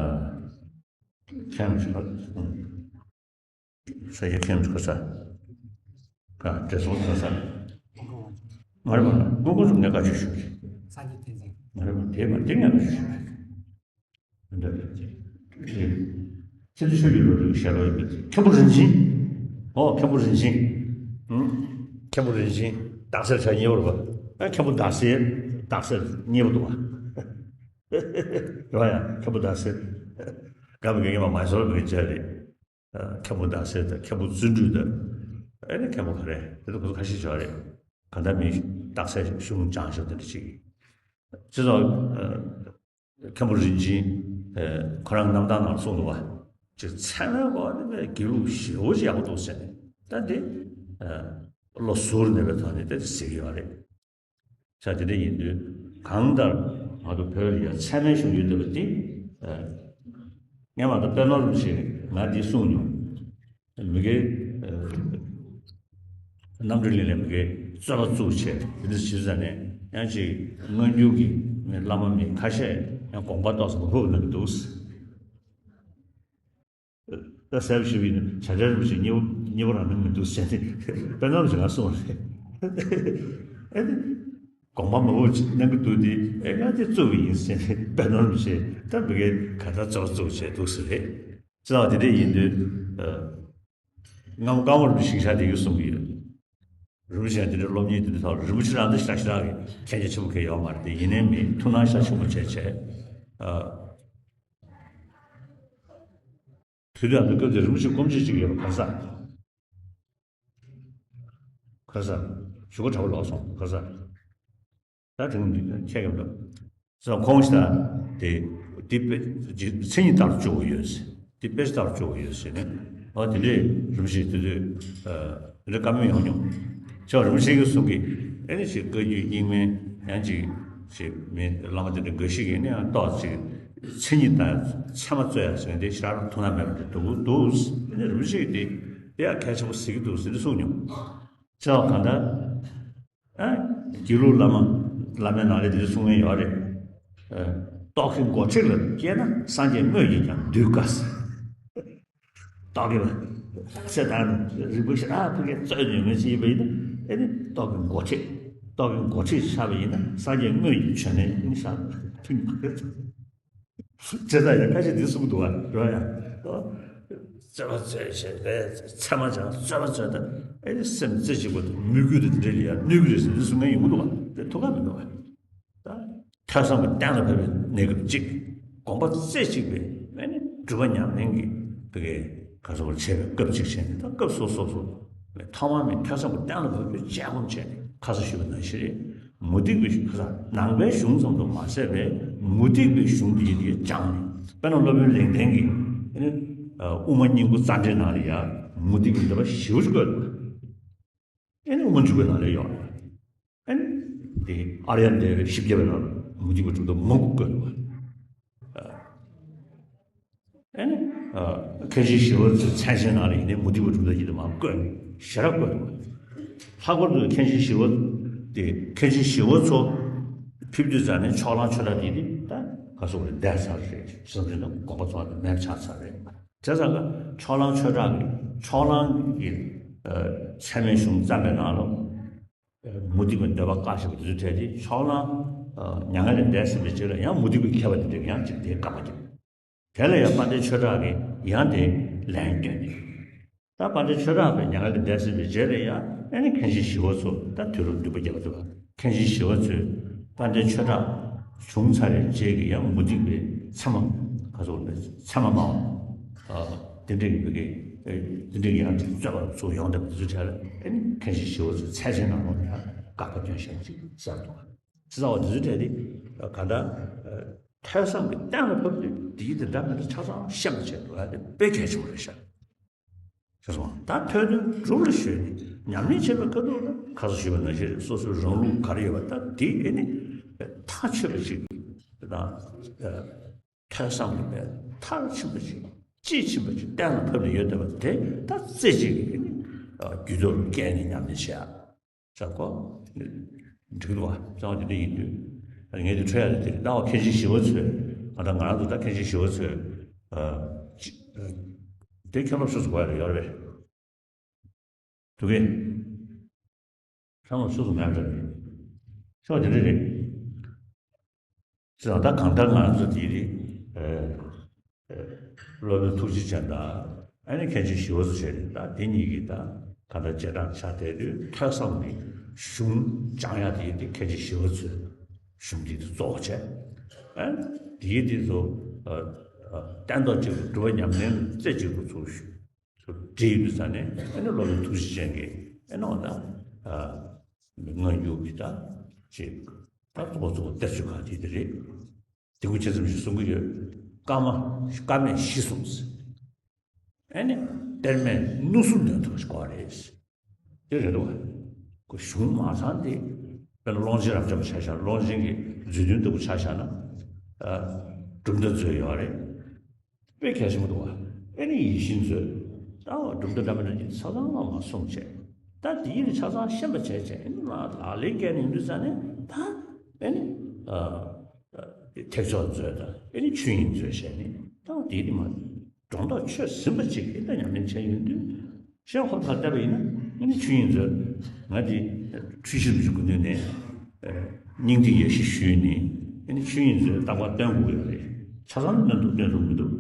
མཁན་ཞིག་ཨ། ས་སྐྱ་མཁན་ཞིག་ས། ཨ། བགྲེས་སོང་ཞིག་ས། མ་རེད་མ་རེད། ཀོ་ཀོ་ཚོ་ངས་བཀའ་ཆོས་ཞུ་གི། ས་སྐྱ་བསྟན་འཛིན། མ་རེད་མ་རེད། དེ་མ་རེད། དེ་ངས་བཀའ་ཆོས་ཞུ་གི། འདི། ཁྱེད་ཚོ་ཆོས་ཀྱི་བློ་གྲོས་ཀྱི་ཞལ་ལག་ཡོད་པས། མཁན་པོ་རིན་ཆེན། ཨོ་མཁན་པོ་རིན་ཆེན། ཨུམ། མཁན་པོ་རིན་ཆེན་རྟགས་གསལ་ཆ་གཉིས་པ་རེད་པ། ཨ། མཁན་པོ་ཟླ་གསལ་རྟགས་གསལ་གཉིས་པ་འདུག་པ། རེད་པ་ཡ། མཁན་པོ་ཟླ་གསལ། དགའ་བའི་དགེ་རྒན་མ་མ་ཡི་སོ་ལ་བའི་མཇལ་རེད། ཨ། མཁན་པོ་ཟླ་གསལ་དང་མཁན་པོ་བརྩོན་འགྲུས་དང་། ཨེ་ནི་མཁན་པོ་ག་རེ་དེ་ཚོ་ཁོ་ཚོ་ཁ་ཤས་ཅིག་ཡོད་རེད། གང་ལྟར་མི་རྟགས་གསལ་གཞུང་སྦྱངས་ཤག་དེ་འདྲ་ཅིག་བྱས་ཙང་། ཨ། མཁན་པོ་རིན་ཆེན། ཨ། ཁོ་རང་རྣམ་ཐར་ནང་གསུངས་འདུག་པ། ཅིག་ཚད་མའི་སྐོར་ནི་དགེ་ལུགས་ཞེ་པོ་ཅིག་ཡག་པོ་འདུག་ཟེར་ནས་ད་འདི། ཨ། བློ་གཟུར་གནས་པའི་ཐོག་ནས་ད་འདི་ཟེར་གྱི་ཡོད་རེད། ས་དེ་འདྲ་ཡིན་དུས་གང་ལྟར་ང་ཚོ་བོད་ལ་ཡང་ཚད་མའི་གཞུང་ཡོད་བསྡད་པ་འདི། ཨ། སྔོན་མ་ད་དཔལ་ནོར་རིན་པོ་ཆེས་ང་འདི་གསུངས་མྱོང་། མི་དགེ། ཨ། རྣམ་གྲོལ་གླིང་ལ་མི་དགེ་རྩོད་པ་བཙུགས་བྱས་དེ་འདྲ་བྱེད་ས་ནས་ཡང་ཅིག་སྔ་འགྱུར་གྱི་བླ་མ་མི་ཁ་ཤས་ཡང་དགོངས་པ་ཏོག་ཙམ་མ་ཕོག་གནང་གི་འདུག་ད་གསལ་པོ་ཞུས་པ་ཡིན་ན་བྱ་བྲལ་རིན་པོ་ཆེ་གཉིས་པོ་གཉིས་པོ་རང་གནང་མི་འདུག་ཟེར་ནས་དཔལ་ནོར་རིན་པོ་ཆེས་ང་གསུངས་པ་རེད། ཨེ་ནི། དགོངས་པ་མ་ཕོག་ཅིག་གནང་གི་འདུག་སྟེ། ཨེ་ང་དེ་གཙོ་བོ་ཡིན་ཟེར་ནས་དཔལ་ནོར་རིན་པོ་ཆེས་ད་མི་དགེ་ག་ད་གཙོ་བོ་གཙོ་བོ་བྱས་འདུག་ཟེར་རེད། ཅི་ལྟར་དེ་འདྲ་ཡིན་དུས། ཨ། སྔ་མོ་ཀརྨ་རིན་པོ་ཆེའི་ཞིང་ཤག་དེ་གིས་གསུང་གི་ཡོད། རིན་པོ་ཆེ་ཡང་དེ་འདྲའི་སློབ་གཉེར་དེ་འདྲའི་ཐོག་ལ་རིན་པོ་ཆེ་རང་ད་ཞེ་དྲག་ཞེ་དྲག་གི་མཁྱེན་རྒྱ་ཆེན་པོ་གང་ཡོད་མ་རེད་དེ། ཡིན་ནའི་མི་ཐུགས་སྣང་ཤ་ཆེན་པོ་བྱས་བྱས། ཨ། དུས་དུས་ཨ་ནི་སྐབས་དེར་རིན་པོ་ཆེ་སྐུ་མཆེད་ཅིག་ཡོད་པ། ག་ས། ག་ས། བཞུགས་སྒར་གྲྭ་པ་ལོག་སོང་། ག་ས། ད་དེ་ཁྱེད་ཀྱི་འདུག་ས། ཁོང་ཞིག་ད་དེ་དེ་དཔེ་མཚན་ཉིད་ལྟར་བཅུག་གི་ཡོད་ཟེར། དེ་དཔེ་ཆ་ལྟར་བཅུག་གི་ཡོད་ཟེར་ནས། ཨོ་དེ་འདྲའི་རིན་པོ་ཆེ་དེ་དུས། ཨ། དེ་འདྲའི་བཀའ་མོལ་ཡོང་མྱོང་། ཁྱེད་རིན་པོ་ཆེ་གིས་གསུང་གི། ཨེ་ནི་ཞིག་བཀའ་བརྒྱུད་རྙིང་མའི་ ཡང་ཅིག་ཅིག་མི་བླ་མ་དེ་འདྲ་འགའ་ཞིག་གིས་ནི་ཡང་ཏོག་ཅིག་མཚན་ཉིད་དང་ཚད་མ་རྩོད་ཡ་ཟེར་དེ་ཞེ་དྲག་ཐུགས་སྣང་མེད་པ་འདྲ་འདུག་འདུག་དེ་ནི་རིན་པོ་ཆེ་གིས་དེ་དེ་ཡང་གལ་ཆེན་པོ་གཟིགས་ཀྱི་འདུག་ཟེར་ནས་གསུངས་མྱོང་། ཅེས་པ་གང་ལྟར། ཨ། དགེ་ལུགས་བླ་མ་བླ་མའི་ནང་ལས་དེ་འདྲ་གསུང་མཁན་ཡོད་རེད། ཨ། རྟོག་གེའི་མགོ་ཁྲིད་ལ་སྐྱེས་ན་སངས་རྒྱས་དངོས་ཀྱིས་ཀྱང་འདུལ་དཀའ་ཟེར། རྟོག་གེ་ལ་ཚེ་ཐར་རིང་པོ་ཞེ་དྲག་ཕུགས་ཀྱི་རྩོད་ཉོན་མོངས་ཅིག་ཡིན་པ་ཡིན་ན། ཨེ་ནི་རྟོག་གེའི་མགོ་ཁྲིད། རྟོག་གེའི་མགོ་ཁྲིད་ཆགས་པ་ཡིན་ན་སངས་རྒྱས་དངོས་ཀྱི་བྱོན་ནས་ནི་ཤར་ཐུག་མ་རེད། བྱས་ཙང་ཡང་ཁ་ཤས་འདི་གསུངས་འདུག་བ་རོ་ཡ། རྩོད་པ་རྩོད་བྱས་པས་ཚད་མ་སྦྱངས་རྩོད་པ་རྩོད་ད་ཨེ་ནི་སེམས་རྩེ་གཅིག་པ་དང་མོས་གུས་དང་འདི་འདྲ་ལ་ཡང་གནོད་ཀྱི་རེད་ཟེར་འདི་གསུང་མཁན་ཡོང་གི་འདུག་བ། དེ་ཐུགས་ཁག་མི་འདུག་བ། ད་ཐོས་བསམ་གྱི་གཏན་ལ་ཕབ་པའི་གནས་སྐབས་གཅིག་དགོངས་པ་རྩེ་གཅིག་པའི་ཨེ་ནི་སྒྲུབ་པ་ཉམས་ལེན་གྱི་བི་གའི་ག་ཚོད་བར་བྱས་པའི་སྐབས་གཅིག་བྱས་ནས་ད་སྐབས་སོ་སོ་སོ་ཐོག་མར་མི་ཐོས་བསམ་གྱི་གཏན་ལ་ཕབ་པའི་དཔྱད་སྒོམ་བྱས་ནས་ཁ་སང་ཞུས་པ་ནང་བཞིན་རེད། མུ་སྟེགས་པའི་གཞུང་ཁ་སང་ནང་པའི་གཞུང་ཙམ་དུ་མ་ཟད་པའི་མུ་སྟེགས་པའི་གཞུང་འདི་ཡིན་དེ་སྦྱངས་ནས་དཔེར་ན་སློབ་དཔོན་ལེགས་ལྡན་གྱིས་ཨེ་ནི་དབུ་མ་སྙིང་པོ་རྩ་འགྲེལ་ནང་ལ་ཡང་མུ་སྟེགས་པའི་འདོད་པ་ཞེ་པོ་ཅིག་བཀོད་འདུག་ཨེ་ནི་དབུ་མ་འཇུག་པའི་ནང་ལ་ཡོད། ཨེ་ནི་དེ་ཨཱརྱ་དེ་བཞི་བརྒྱ་པའི་ནང་ལ་མུ་སྟེགས་པའི་གྲུབ་མཐའ་མང་པོ་བཀོད་འདུག་ཨེ་ནི། ཨ། མཁན་ཆེན་ཞི་བ་འཚོའི་མཚན་ཅན་ནང་ལ་ཡིན་ནའི་མུ་སྟེགས་པའི་གྲུབ་མཐའ་ཡིན་དེ་མར་བཀོད་ནས་ཞེ་དྲག་བཀོད་འདུག་ལྷག་པར་དུ་མཁན་ཆེན་ཞི་བ། དེ་མཁན་ཆེན་ཞི་བ་འཚོ་ཕེབས་དུས་ཙང་ནས་ཕྱོགས་གླང་ཆོས་གྲགས་དེ་དེ་ད་ག་སོགས་རེད་འདས་ཚར་རེད། བསམ་ཚུལ་དང་དགོངས་པ་ཚོ་མེད་པ་ཆགས་ཚར་རེད། བྱས་ཙང་ཀ་ཕྱོགས་གླང་ཆོས་གྲགས་ཀྱི་ཕྱོགས་གླང་གི་ཚད་མའི་གཞུང་བརྩམས་པའི་ནང་ལ་མུ་སྟེགས་པའི་འདོད་པ་བཀག་བཞག་པ་དེ་ཚོ་གྲས་དེ་ཕྱོགས་གླང་མྱ་ངན་ལས་འདས་ཟིན་པའི་རྗེས་ལ་ཡང་མུ་སྟེགས་པའི་མཁས་པ་དེ་འདྲས་ཡང་ཅིག་དེའི་བཀག་པ་རྒྱབ། དེ་ལ་ཡང་དཔལ་ལྡན་ཆོས་གྲགས་ཀྱིས་ཡང་དེ་ལན་བསྟན་ནས། ད་དཔལ་ལྡན་ཆོས་གྲགས་པའི་མྱ་ངན་ལས་འདས་ཟིན་པའི་རྗེས་ལ་ཡང་ཨེ་ནི་མཁན་ཆེན་ཞི་བ་འཚོ་ད་དུས་རབས་བདུན་པ་བརྒྱད་པ་དུ་བ་མཁན་ཆེན་ཞི་བ་འཚོས་དཔལ་ལྡན་ཆོས་གྲགས་བྱུང་ཚར་བའི་རྗེས་ཀྱི་ཡང་མུ་སྟེགས་པའི་ཚད་མ་ག་ཚོད་ཚད་མ་སྨྲ་བ་དེ་འདྲས་ཀྱི་བི་གའི་དེ་འདྲས་ཀྱི་ཡང་ཅིག་རྩོད་པ་ཚུགས་ཡོང་བསྡད་པ་དེ་ཚོའི་གྲས་ལ་ཨེ་ནི་མཁན་ཆེན་ཞི་བ་འཚོའི་མཚན་ཅན་ནང་ལོགས་ནས་ཡང་དགག་པ་སྐྱོན་ཞེ་པོ་ཅིག་གསལ་འདུག་སྤྱི་ཚོགས་འདི་ཚོའི་གྲས་དེ་ག་འདྲ་ཐོས་བསམ་གྱི་གཏན་ལ་ཕབ་དུས་དེའི་དེ་འདྲ་མི་འདྲ་ཆ་ཚང་ཤེས་པ་བྱས་འདུག་ཨ་དེ་དཔེ་གལ་ཆེན་པོ་རེད་ཤག་ཤེས་སོང་། ད་ཐོས་དོན་སྒྲུབ་ལ་གཞོལ་ནས་ཉམས་ལེན་བྱེད་པའི་ཁ་ཐུག་ལ་ཁ་སང་ཞུས་པ་ནང་བཞིན་སོ་སོའི་རང་ལུགས་ག་རེ་ཡོད་པ་ད་དེ་ཨེ་ནི་ཐག་ཆོད་པ་ཅིག་དང་ཐོས་བསམ་གྱི་མཐར་ཕྱིན་པ་ཅིག་དཔྱིས་ཕྱིན་པ་ཅིག་གཏན་ལ་ཕབ་ནས་ཡོད་བསྡད་པ་དེ་ད་རྩེ་གཅིག་གིས་ཨེ་ནི་རྒྱུད་ཐོག་ལ་བཀལ་ནས་ཉམས་ལེན་བྱེད་ཡ། ཤག་གོ། འགྲིག་འདུག་བ། གཙང་བ་དེ་འདྲ་ཡིན་དུས། ངས་དེ་འཕྲོད་ཡ་དེ་དེ་རེད། ད་བ་མཁན་ཆེན་ཞི་བ་འཚོས། ང་དང་ང་རང་ཚོ་ད་མཁན་ཆེན་ཞི་བ་འཚོས། ཨ། ཅི། ཨ། དེ་མཁན་སློབ་ཤོས་སུ་གོ་ཡ་རེ་ཡོད་རེད་པས། འདུག་གས། མཁན་སློབ་ཤོས་སུ་མེད་རེད། ཤོག་དེ་འདྲ་རེད། ཅེས་དང་ད་གང་ལྟར་ང་ཚོ་དེ་རེད། ཨ། སློབ་དཔོན་ཐུགས་རྗེ་ཅན་དང་ཨ་ནི་མཁན་ཆེན་ཞི་བ་འཚོ་བྱས་ནས་ད་དེ་གཉིས་ཀྱིས་ད་ག་འདྲ་བྱེ་བྲག་ཆ་དེ་དུས་ཐོས་བསམ་གྱི་གཞུང་སྦྱང་ཡ་དེ་དེ་མཁན་ཆེན་ཞི་བ་འཚོའི་གཞུང་འདི་དེ་གཙོ་བོ་བྱས། ཨ། དེའི་དེ་ཚོ་ཨ། ཨ། སྟན་ཐོག་གཅིག་ཏུ་སྒྲུབ་པ་ཉམས་ལེན་རྩེ་གཅིག་ཏུ་ཚུར་ཞུ་ཚུར་བྲིས་ཡོད་དུས་ཙང་ནས་ཨ་ནི་སློབ་དཔོན་ཐུགས་རྗེ་ཅན་གྱིས་ཨ་ནི་འོ་ད་ཨ། སྔ་འགྱུར་གྱི་ད་ཅིག་ད་གཙོ་བོ་གཙོ་བོ་གཏེར་ཆོས་སྒང་དེ་དེ་རེད། དེ་ཀུན་ཆེ་ཙམ་ཞིག་གསུང་གི་ཡོད། བཀའ་མ། བཀའ་མས་ཞི་གསུངས་ཟེར། ཨེ་ནི། གཏེར་མས་སྣུམ་ཟུར་འདོན་ཐུབ་པ་ཞིག་དགོས་རེད། དེ་རེད་འདུག་བ། ཁོ་གཞུང་མ་ཚང་དེ། དཔེར་ན་ཀློང་ཆེན་རབ་འབྱམས་ཆ་བཞག་ན་ཀློང་ཆེན་གྱི་མཛོད་བདུན་ལྟ་བུ་ཆ་བཞག་ན། ཨ། གྲུབ་མཐའ་མཛོད་ཡོད་རེད། དཔེ་གལ་ཆེན་པོ་འདུག་བ། ཨེ་ནི་ཡིད་བཞིན་མཛོད། ད་གྲུབ་མཐའ་འདྲ་མི་འདྲ་ཅིག་ཆ་ཚང་མ་གསུངས་བྱས། ད་དེ་ཡིན་ཆ་ཚང་ཤེས་པ་བྱས་བྱས་ཨེ་ནི་ལག་ལེན་བཀལ་ནས་ཡོང་དུས་ཙང་ནས་ད། ཨེ་ནི། ཨ། ཐེག་མཆོག་མཛོད་དང་ཨེ་ནི་ཆོས་དབྱིངས་མཛོད་བྱས་ནས་ད་དེ་ནི་མ། སྒྲོ་འདོགས་ཆོད་ཟིན་པ་ཅིག་ཨེ་ད་ཉམས་ལེན་བྱས་ཡོང་དུས། གཞན་ཧོབ་ཐག་བལྟས་པ་ཡིན་ན་ཨེ་ནི་ཆོས་དབྱིངས་མཛོད། ང་དེ་འཁྲུལ་ཞིག་མི་འཇུག་དགོས་དུས་ནས། སྙིང་ཐིག་ཡེ་ཤེས་ཞུས་ནས་ཨེ་ནི་ཆོས་དབྱིངས་མཛོད་རྟག་པར་སྟོན་དགོས་ཡོད་རེད། ཆ་ཚང་སྟོན་ཐུབ་སྟོན་ཐུབ་མི་འདུག་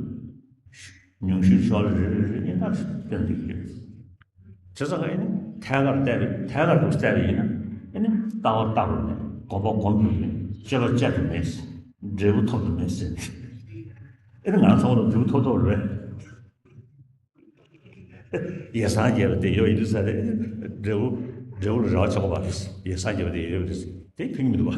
ཉུང་ཤོས་ཤོག་ལ་རེ་རེ་རེ་གཉིས་ལྟར་སྟོན་ཐུབ་ཀྱི་ཡོད། བྱས་ཙང་ཨེ་ནི་ཐད་ཀར་བལྟས་པ་ཐད་ཀར་དུ་བལྟས་པ་ཡིན་ན་ཨེ་ནི་ལྟ་བ་ལྟ་བར་མེད། སྒོམ་པ་སྒོམ་དུ་མེད། སྤྱོད་པ་སྤྱད་དུ་མེད། འབྲས་བུ་ཐོབ་ཏུ་མེད་ཟེར་ནས། ཨེ་ནི་ང་ཚོ་ལ་འབྲས་བུ་ཐོབ་ཐོབ་རེད། ཡེ་སངས་རྒྱས་པ་དེ་ཡོད་ཡིན་དུས་ས་རེད། འབྲས་བུ་འབྲས་བུ་ལ་རེ་བ་ཆགས་པ་རེད། ཡེ་སངས་རྒྱས་པ་དེ་ཡོད་རེད། དེ་ཕན་གྱི་མི་འདུག་བ།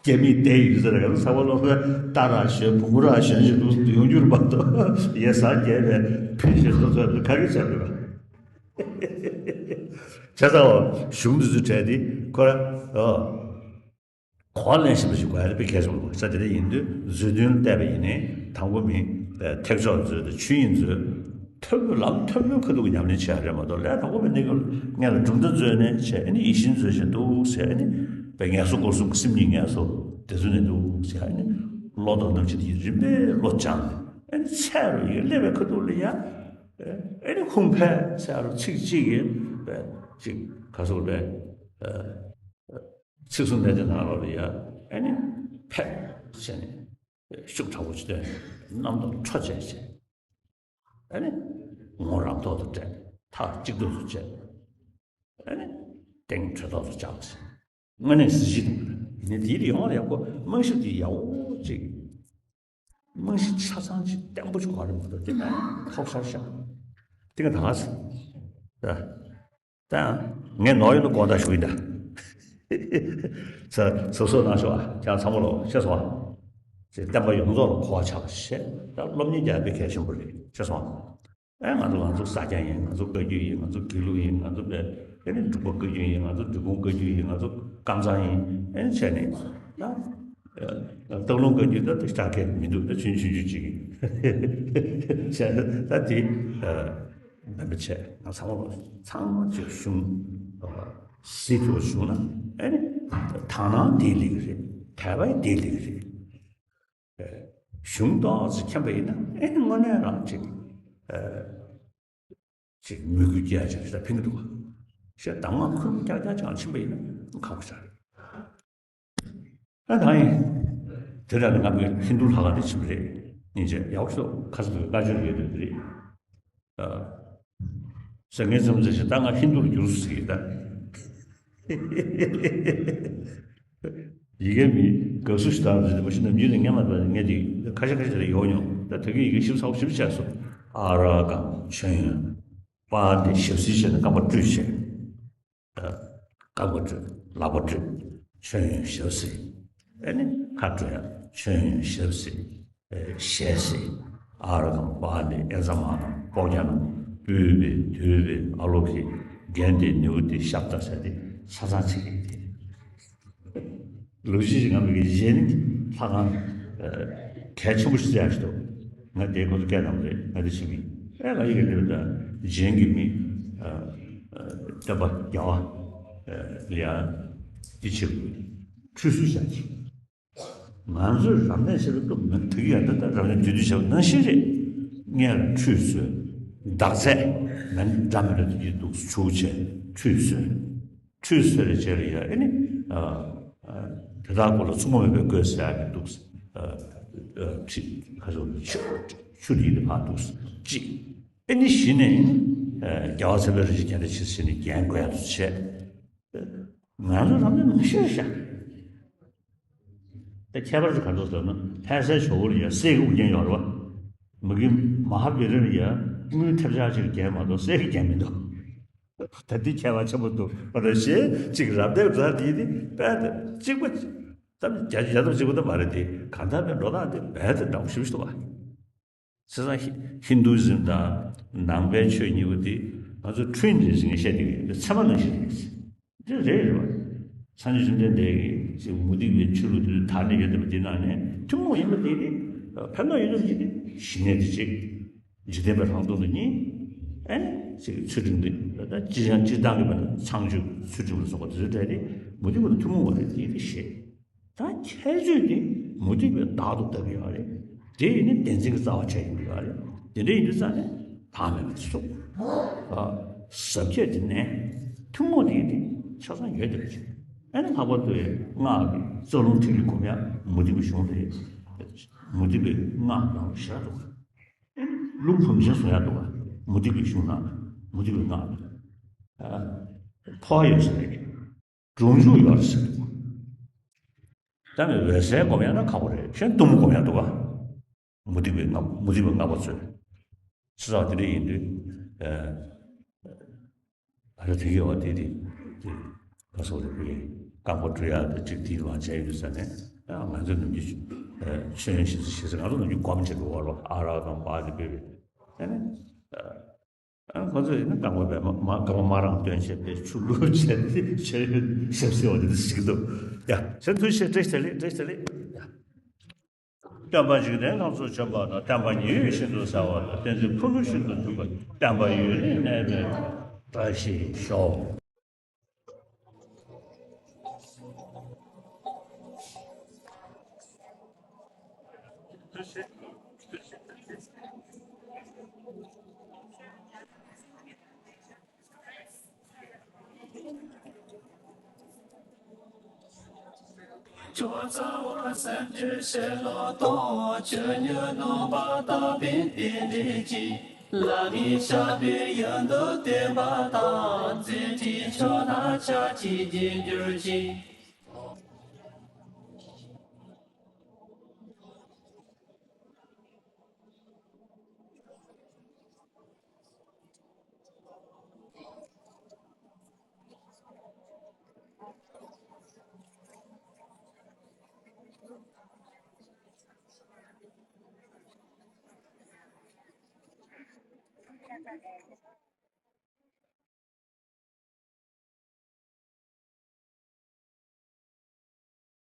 རྒྱ་མིས་བསྡད་ཡོད་ཟེར་ཡང་ཚ་བ་ལོག་ས་རྟ་ར་ཞོན་བོང་བུ་ར་ཞོན་ཞིག་འདུག་ཡོང་རྒྱུར་མ་གཏོགས་ཡེ་སངས་རྒྱས་པའི་ཕན་ཞིག་ཐོབ་ཚོད་ག་གི་བྱ་དགོས་པ། བྱས་ཙང་གཞུང་འདི་ཚོའི་གྲས་དེ་ཁོ་ར་ཨོ། གོ་བ་ལེན་ཤེས་པ་ཞིག་དགོས་ཡ་དེ་དཔེ་གལ་ཆེན་པོ་རེད། ས་དེ་འདྲ་ཡིན་དུས་མཛོད་བདུན་བལྟས་པ་ཡིན་ནའི་དང་པོ་མི་ཐེག་མཆོག་མཛོད་དང་ཆོས་དབྱིངས་མཛོད། མཐོན་པོའི་ལམ་མཐོན་པོའི་ཁ་ཐུག་གི་ཉམས་ལེན་བྱེད་ཡ་རེད་མ་གཏོགས། ལས་དང་པོ་མི་གནས་སྐབས་སྔོན་ལ་གྲུབ་མཐའ་མཛོད་ནས་བྱས། ཨ་ནི་ཡིད་བཞིན་མཛོད་བཞིན་འདུག་ཟེར། ཨ་ནི་དཔེ་ངལ་གསོ་སྒོར་གསུམ་གྱི་སེམས་ཉིད་ངལ་གསོ་དེ་ཚོ་ནས་འདུག་ཟེར། ཨ་ནི་བློ་དང་རྣམ་འབྱེད་དེ་རིམ་པས་བློ་སྦྱངས་ནས། ཨ་ནི་ཚེ་རུ་ཡི་སླེབས་པའི་ཁ་ཐུག་ལ་ཡ། ཨ་ནི་ཧཱུྃ་ཕཊ་ཟེར་རུ་ཚིག་གཅིག་གིས་དཔེ་ཅིག་ག་སོགས་དཔེ། ཚིག་གསུམ་ལས་དེ་ནང་ལོགས་ལ་ཡ། ཨ་ནི་ཕཊ་བྱས་ནས་ཤུགས་དྲག་པོ་ཅིག་བཏོན། རྣམ་རྟོག་འཕྲོ་བཅད་བྱས། ཨ་ནི་ངོ་རང་ཐོག་ཏུ་སྤྲད། ཐག་གཅིག་ཐོག་ཏུ་བཅད། ཨ་ནི་སྟེང་གྲོད་ཐོག་ཏུ་བཅག་ཟེར། དངོས་གནས་གཟི་བརྗིད་དང་ནི་དེའི་ཡོང་བ་ཡག་པོ་རྨང་གཞི་དེ་ཡག་པོ་ཅིག་རྨང་གཞི་ཆ་ཚང་ཅིག་བརྟན་པོ་ཅིག་གོ་རེད་མ་གཏོགས། དེ་ནས་ཐོག་ཤར་ཤར། དེ་ག་ད་ག་ཟེར། ད། ད་ངས་ནོར་ཡོད་ན་དགོངས་དག་ཞུ་གི་ཡིན་ད། ས་ས་སོ་ན་ཤོག་ཨ། ཁྱེད་ཚང་མ་ལོ་ཤེས་སོང་ཨ། ཅེས་བསྟན་པ་ཡོངས་རྫོགས་ལ་གོ་བ་ཆགས་པ་ཞེས། ད་སློབ་གཉེར་རྒྱག་པའི་གལ་ཆེན་པོ་རེད། ཤེས་སོང་ཨ། ཨེ་ང་ཚོ་ང་ཚོ་ས་སྐྱ་ཡིན། ང་ཚོ་བཀའ་བརྒྱུད་ཡིན། ང་ཚོ་དགེ་ལུགས་ཡིན། ང་ཚོ་བས་ཨེ་ནི་འབྲུག་པ་བཀའ་བརྒྱུད་ཡིན། ང་ཚོ་འབྲི་གུང་བཀའ་བརྒྱུད་ཡིན། ང་ཚོ་ཀམ་ཚང་ཡིན། ཨེ་ནི་བྱས་ནས་ད། སྟག་ལུང་བཀའ་བརྒྱུད་ད་ལྟ་ཤ་ཁད་མི་འདུག་ད་ཆུང་ཆུང་ཆུང་ཅིག་ཡིན། བྱས་ན་ད་དེ་མེད་པ་བྱས། ང་ཚང་མ་ཚང་མ་ཅིག་གཞུང་ཟིན་ཐུབ་བྱུང་ན། ཨེ་ནི་དག་སྣང་དེའི་ལས་ཀྱི་རེད། དད་པ་དེའི་ལས་ཀྱི་རེད། གཞུང་ཏོག་ཙམ་མཁྱེན་པ་ཡིན་ན་ཨེ་ནི་དངོས་གནས་རང་ཅིག་ཅིག་མོས་གུས་སྐྱེ་ཡ་ཅིག་ཞིག་ལ་ཕན་གྱི་འདུག་བ། ཞེས་གདམས་ངག་ཁུར་རྐྱང་རྐྱང་ཅིག་ཕྱིན་པ་ཡིན་ན་ཁག་པོ་ཞིག་རེད། ཨ་ད་ཡིན། དེ་ར་ནི་ང་མི་ཧིན་དུ་ལྷ་ཁང་དེ་ཕྱིན་པ་རེད། སྙིང་རྗེ་ཡག་པོ་ཤོག་ཁ་སང་དུས་བཀའ་ཆོས་ཡོད་དུས་དེ་རེད། ཨ། ཟེར་མཁན་ཙམ་ཟེར་ཞིག་ད་ང་ཧིན་དུ་ལ་འགྱུར་སོང་ཟེར་གི་ད། ཡི་གེ་མི་དགའ་བསུ་ཞིག་དང་ཟེར་ཏེ་མ་གཞི་ནམ་རྒྱུན་ནས་ངས་མ་ལྟ་ངས་དེ་ཁ་ཤས་ཁ་ཤས་རེ་ཡོང་མྱོང་། ད་དེ་གའི་ཡི་གེ་ཞིབ་ཚགས་པོ་ཞིབ་བྱས་སོང་། ཨ་ར་གང་མཆོད་ཡོན། པ་འདི་ཞབས་བསིལ་བྱས་ནས་རྐང་པ་བཀྲུས་བྱས། རྐང་པ་བཀྲུས། ལག་པ་བཀྲུས། མཆོད་ཡོན་ཞབས་བསིལ། ཨེ་ནི་ཁ་བཀྲུ་ཡ། མཆོད་ཡོན་ཞབས་བསིལ། ཨེ་ཞལ་བསིལ། ཨ་ར་གང་པ་འདི་ཨེ་ཛ་མ་དང་པོག་རྒྱ་ནང་སྤོས་པའི་དུད་པའི་ཨ་ལོ་ཁི་རྒྱན་དེ་ནེའུ་ཏི་ཤབ་ད་ཟེར་ཏེ་ཆ་ཚང་ཚིག་གི་དེ། ལོ་རྒྱུས་ཤིག་ང་མི་གི་གཞན་ལྷ་ཁང་གལ་ཆེན་པོ་ཞིག་བཙལ་ཞིག་འདུག་ང་དེའི་སྐོར་དུ་སྐད་བཏང་རེད། ང་དེ་ཕྱིན་མིན་ཨེ་ང་ཡི་གེ་ལེབ་ད་གཞན་གྱི་མི་བསྟན་པ་རྒྱལ་བ་ལ་ཡང་དེ་བྱེད་དགོས། ཁྲུས་གསོལ་བྱ་གི། ང་ཚོས་རབ་གནས་བྱེད་པའི་སྐབས་མི་དག་ཡང་ད་ལྟ་རབ་གནས་དུས་དུས་བྱ་བ་ནང་བཞིན་རེད། སྔོན་ལ་ཁྲུས་གསོལ། འདག་རྫས་མེ་འདྲ་མི་འདྲ་དུ་གྱིས་འདུག་ཆུ་བྱས་ཁྲུས་གསོལ། ཁྲུས་གསོལ་བའི་རྗེས་ལ་ཡ་ཨེ་ནི། དེ་དག་གོ་ལ་མཚུངས་མ་མེད་པའི་གོས་ཟེར་ཡག་གི་འདུག་ཁྲི་ཁ་སོགས་ཆུ་ཆུ་དེ་ཡི་ཕར་འདུག་ཅི། ཨེ་ནི་གཞི་ནས་རྒྱལ་བ་ཚེ་དཔལ་རིན་ཆེན་རྒྱལ་མཚན་ཆེ་ཟེར་ནས་རྒྱན་དགོས་ཡག་ཏུ་བྱས། ང་ཚོ་རང་ཚོ་མི་ཤེས་ཤག་ད་ཁྱད་པར་ཅིག་ག་འདུག་ཟེར་ན་ལྷ་སའི་ཇོ་བོ་ལ་ཡ་གསེར་གྱི་དབུ་རྒྱན་ཡོད་རེད་བ། མ་གི་མ་ཧཱ་བི་རི་ལ་ཡ་དངུལ་ཐེབས་ཆག་ཅིག་རྒྱན་མ་གཏོགས་གསེར་གྱི་རྒྱན་མི་འདུག་ད་འདི་ཁྱད་པར་ཆེན་པོ་འདུག་པ་ད་ཞེས་ཅིག་རབ་གནས་རབ་དེ་དེ་དཔལ་དེ་གཅིག་པ་ཙམ་རྒྱ་རྒྱ་དང་གཅིག་པ་དེ་མ་རེད་དེ་གང་ལྟར་པའི་འགྲོ་སྟངས་དེ་རྦད་དེ་འདྲ་པོ་ཞེ་པོ་ཞིག་འདུག་བ། བྱས་ཙང་ཧི་ཧིན་དུ་ཛིམ་དང་ནང་པའི་ཆོས་གཉིས་པོ་དེ་ང་ཚོ་ཁྲུན་རེད་ཟེར་ངས་བཤད་བསྡད་ཀྱི་ཡོད། ཚད་མ་ནང་བཞིན་རེད། འདི་རེད་རེད་བ། སངས་རྒྱས་བཅོམ་ལྡན་འདས་ཀྱིས་ཅིག་མུ་སྟེགས་པའི་ཆོས་ལུགས་དེ་ཚོ་དར་ནས་ཡོད་བསྡད་པ་འདི་ནང་ནས་ཐུན་མོང་ཡིན་པ་དེ་དེ་ཕན་ཐོགས་ཡོད་པ་དེ་དེ་ཞི་གནས་དེ་གཅིག་འཇིག་རྟེན་པའི་ལྷག་མཐོང་དེ་གཉིས། ཨེ་ནི་ཅིག་ཚུལ་ཁྲིམས་དེ་ད་སྤྱིར་བཏང་སྤྱིར་བཏང་གི་བར་ན་ཚངས་སྤྱོད་ཚུལ་ཁྲིམས་ལ་སོགས་པ་དེ་ཚོའི་གྲས་དེ་མུ་སྟེགས་པ་དང་ཐུན་མོང་བ་རེད་དེ་དེ་ཤེས། ད་ཁྱད་ཆོས་དེ་མུ་སྟེགས་པའི་བདག་ཏུ་ལྟ་གི་ཡོད་རེད། དེ་ཡིན་ན་བདེན་འཛིན་གྱི་རྩ་བ་ཆགས་ཡིན་གྱི་ཡོད་རེད། དེ་འདྲ་ཡིན་དུས་ཙང་ནས་བདག་མེད་པ་ཚུགས། ཟབ་ཁྱད་དེ་ནས་ཐུན་མོང་དེ་དེ་ཆ་ཚང་ཡོད་དེ་རེད། ཨ་ནི་ལྷག་པར་དུ་སྔགས་ཀྱི་རྩ་རླུང་ཐིག་ལེ་སྒོམ་ཡ་མུ་སྟེགས་པའི་གཞུང་རེད། མུ་སྟེགས་པའི་སྔགས་ནང་ལ་ཞེ་དྲག་འདུག་རླུང་བུམ་ཆེན་བཟོ་ཡ་འདུག་མུ་སྟེགས་པའི་གཞུང་ནང་མུ་སྟེགས་པའི་སྔགས་འདུག་འཕོ་བ་ཡོད་ས་རེད། སྒྲུབ་འཇུག་ཡོད་རེད་ཟེར། ད་ནི་འོད་གསལ་སྒོམ་ཡག་ན་ཁག་པོ་རེད། གཞན་གཏུམ་མོ་སྒོམ་ཡག་འདུག་ག་མུ་སྟེགས་པའི་སྔགས་མུ་སྟེགས་པའི་སྔགས་པ་ཚོས། ཚེ་སྲོག་དེ་འདྲ་ཡིན་དུས། ཨ་ར་དེ་གི་འོ་དེ་དེ་དེ་ག་སོགས་རེད་པས། རྐང་པ་བཀྲུ་ཡག་དེ་གཅིག་དེའི་མ་བྱས་ཡོད་ས་ནས་ང་ཚོ་ནམ་རྒྱུན་ཤེས་ཡོན་ཞིག་ཞིག་ང་ཚོ་ནམ་རྒྱུན་སྒོམ་བྱེད་དགོས་བ་ལོ། ཨ་ར་དང་པ་དེ་པས་པས་ཨ་ནི། ཨ། ཁོ་ཚོས་ཡིན་ན་རྐང་པ་བས་མ་མ་རྐང་པ་མ་རང་སྟོན་བྱས་པའི་ཆུ་བླུགས་བྱས་ཏེ་ཆེ་ཡོད་ཞབས་ཟེར་བ་དེ་འདྲ་ཞིག་འདུག་ཡ། ཚེ་ཐུགས་རྗེ་ཆེ། བཀྲ་ཤིས་བདེ་ལེགས། བཀྲ་ཤིས་བདེ་ལེགས། ཡ། སྟོན་པ་འཇིག་རྟེན་ཁམས་སུ་བྱོན་པ་དང་། བསྟན་པ་ཉི་འོད་བཞིན་དུ་གསལ་བ་དང་། བསྟན་འཛིན་ཕུ་ནུ་བཞིན་དུ་འཇུག་པ། བསྟན་པ་ཡུན་རིང་གནས་པའི་བཀྲ་ཤིས་ཤོག་ཇོ་ཚ་བ་སེམས་ཅན་ཞི་ལུ་གཏོང་། ཆོས་ཉིད་ནོངས་པ་དག་པའི་རྟེན་འབྲེལ་གྱིས། བླ་མའི་ཞབས་པད་ཡུན་དུ་བརྟན་པ་དང་། བརྩེ་ཁྲིད་ཆོས་ལ་ཕྱག་ཕྱིད་རྒྱས་གྱུར་ཅིག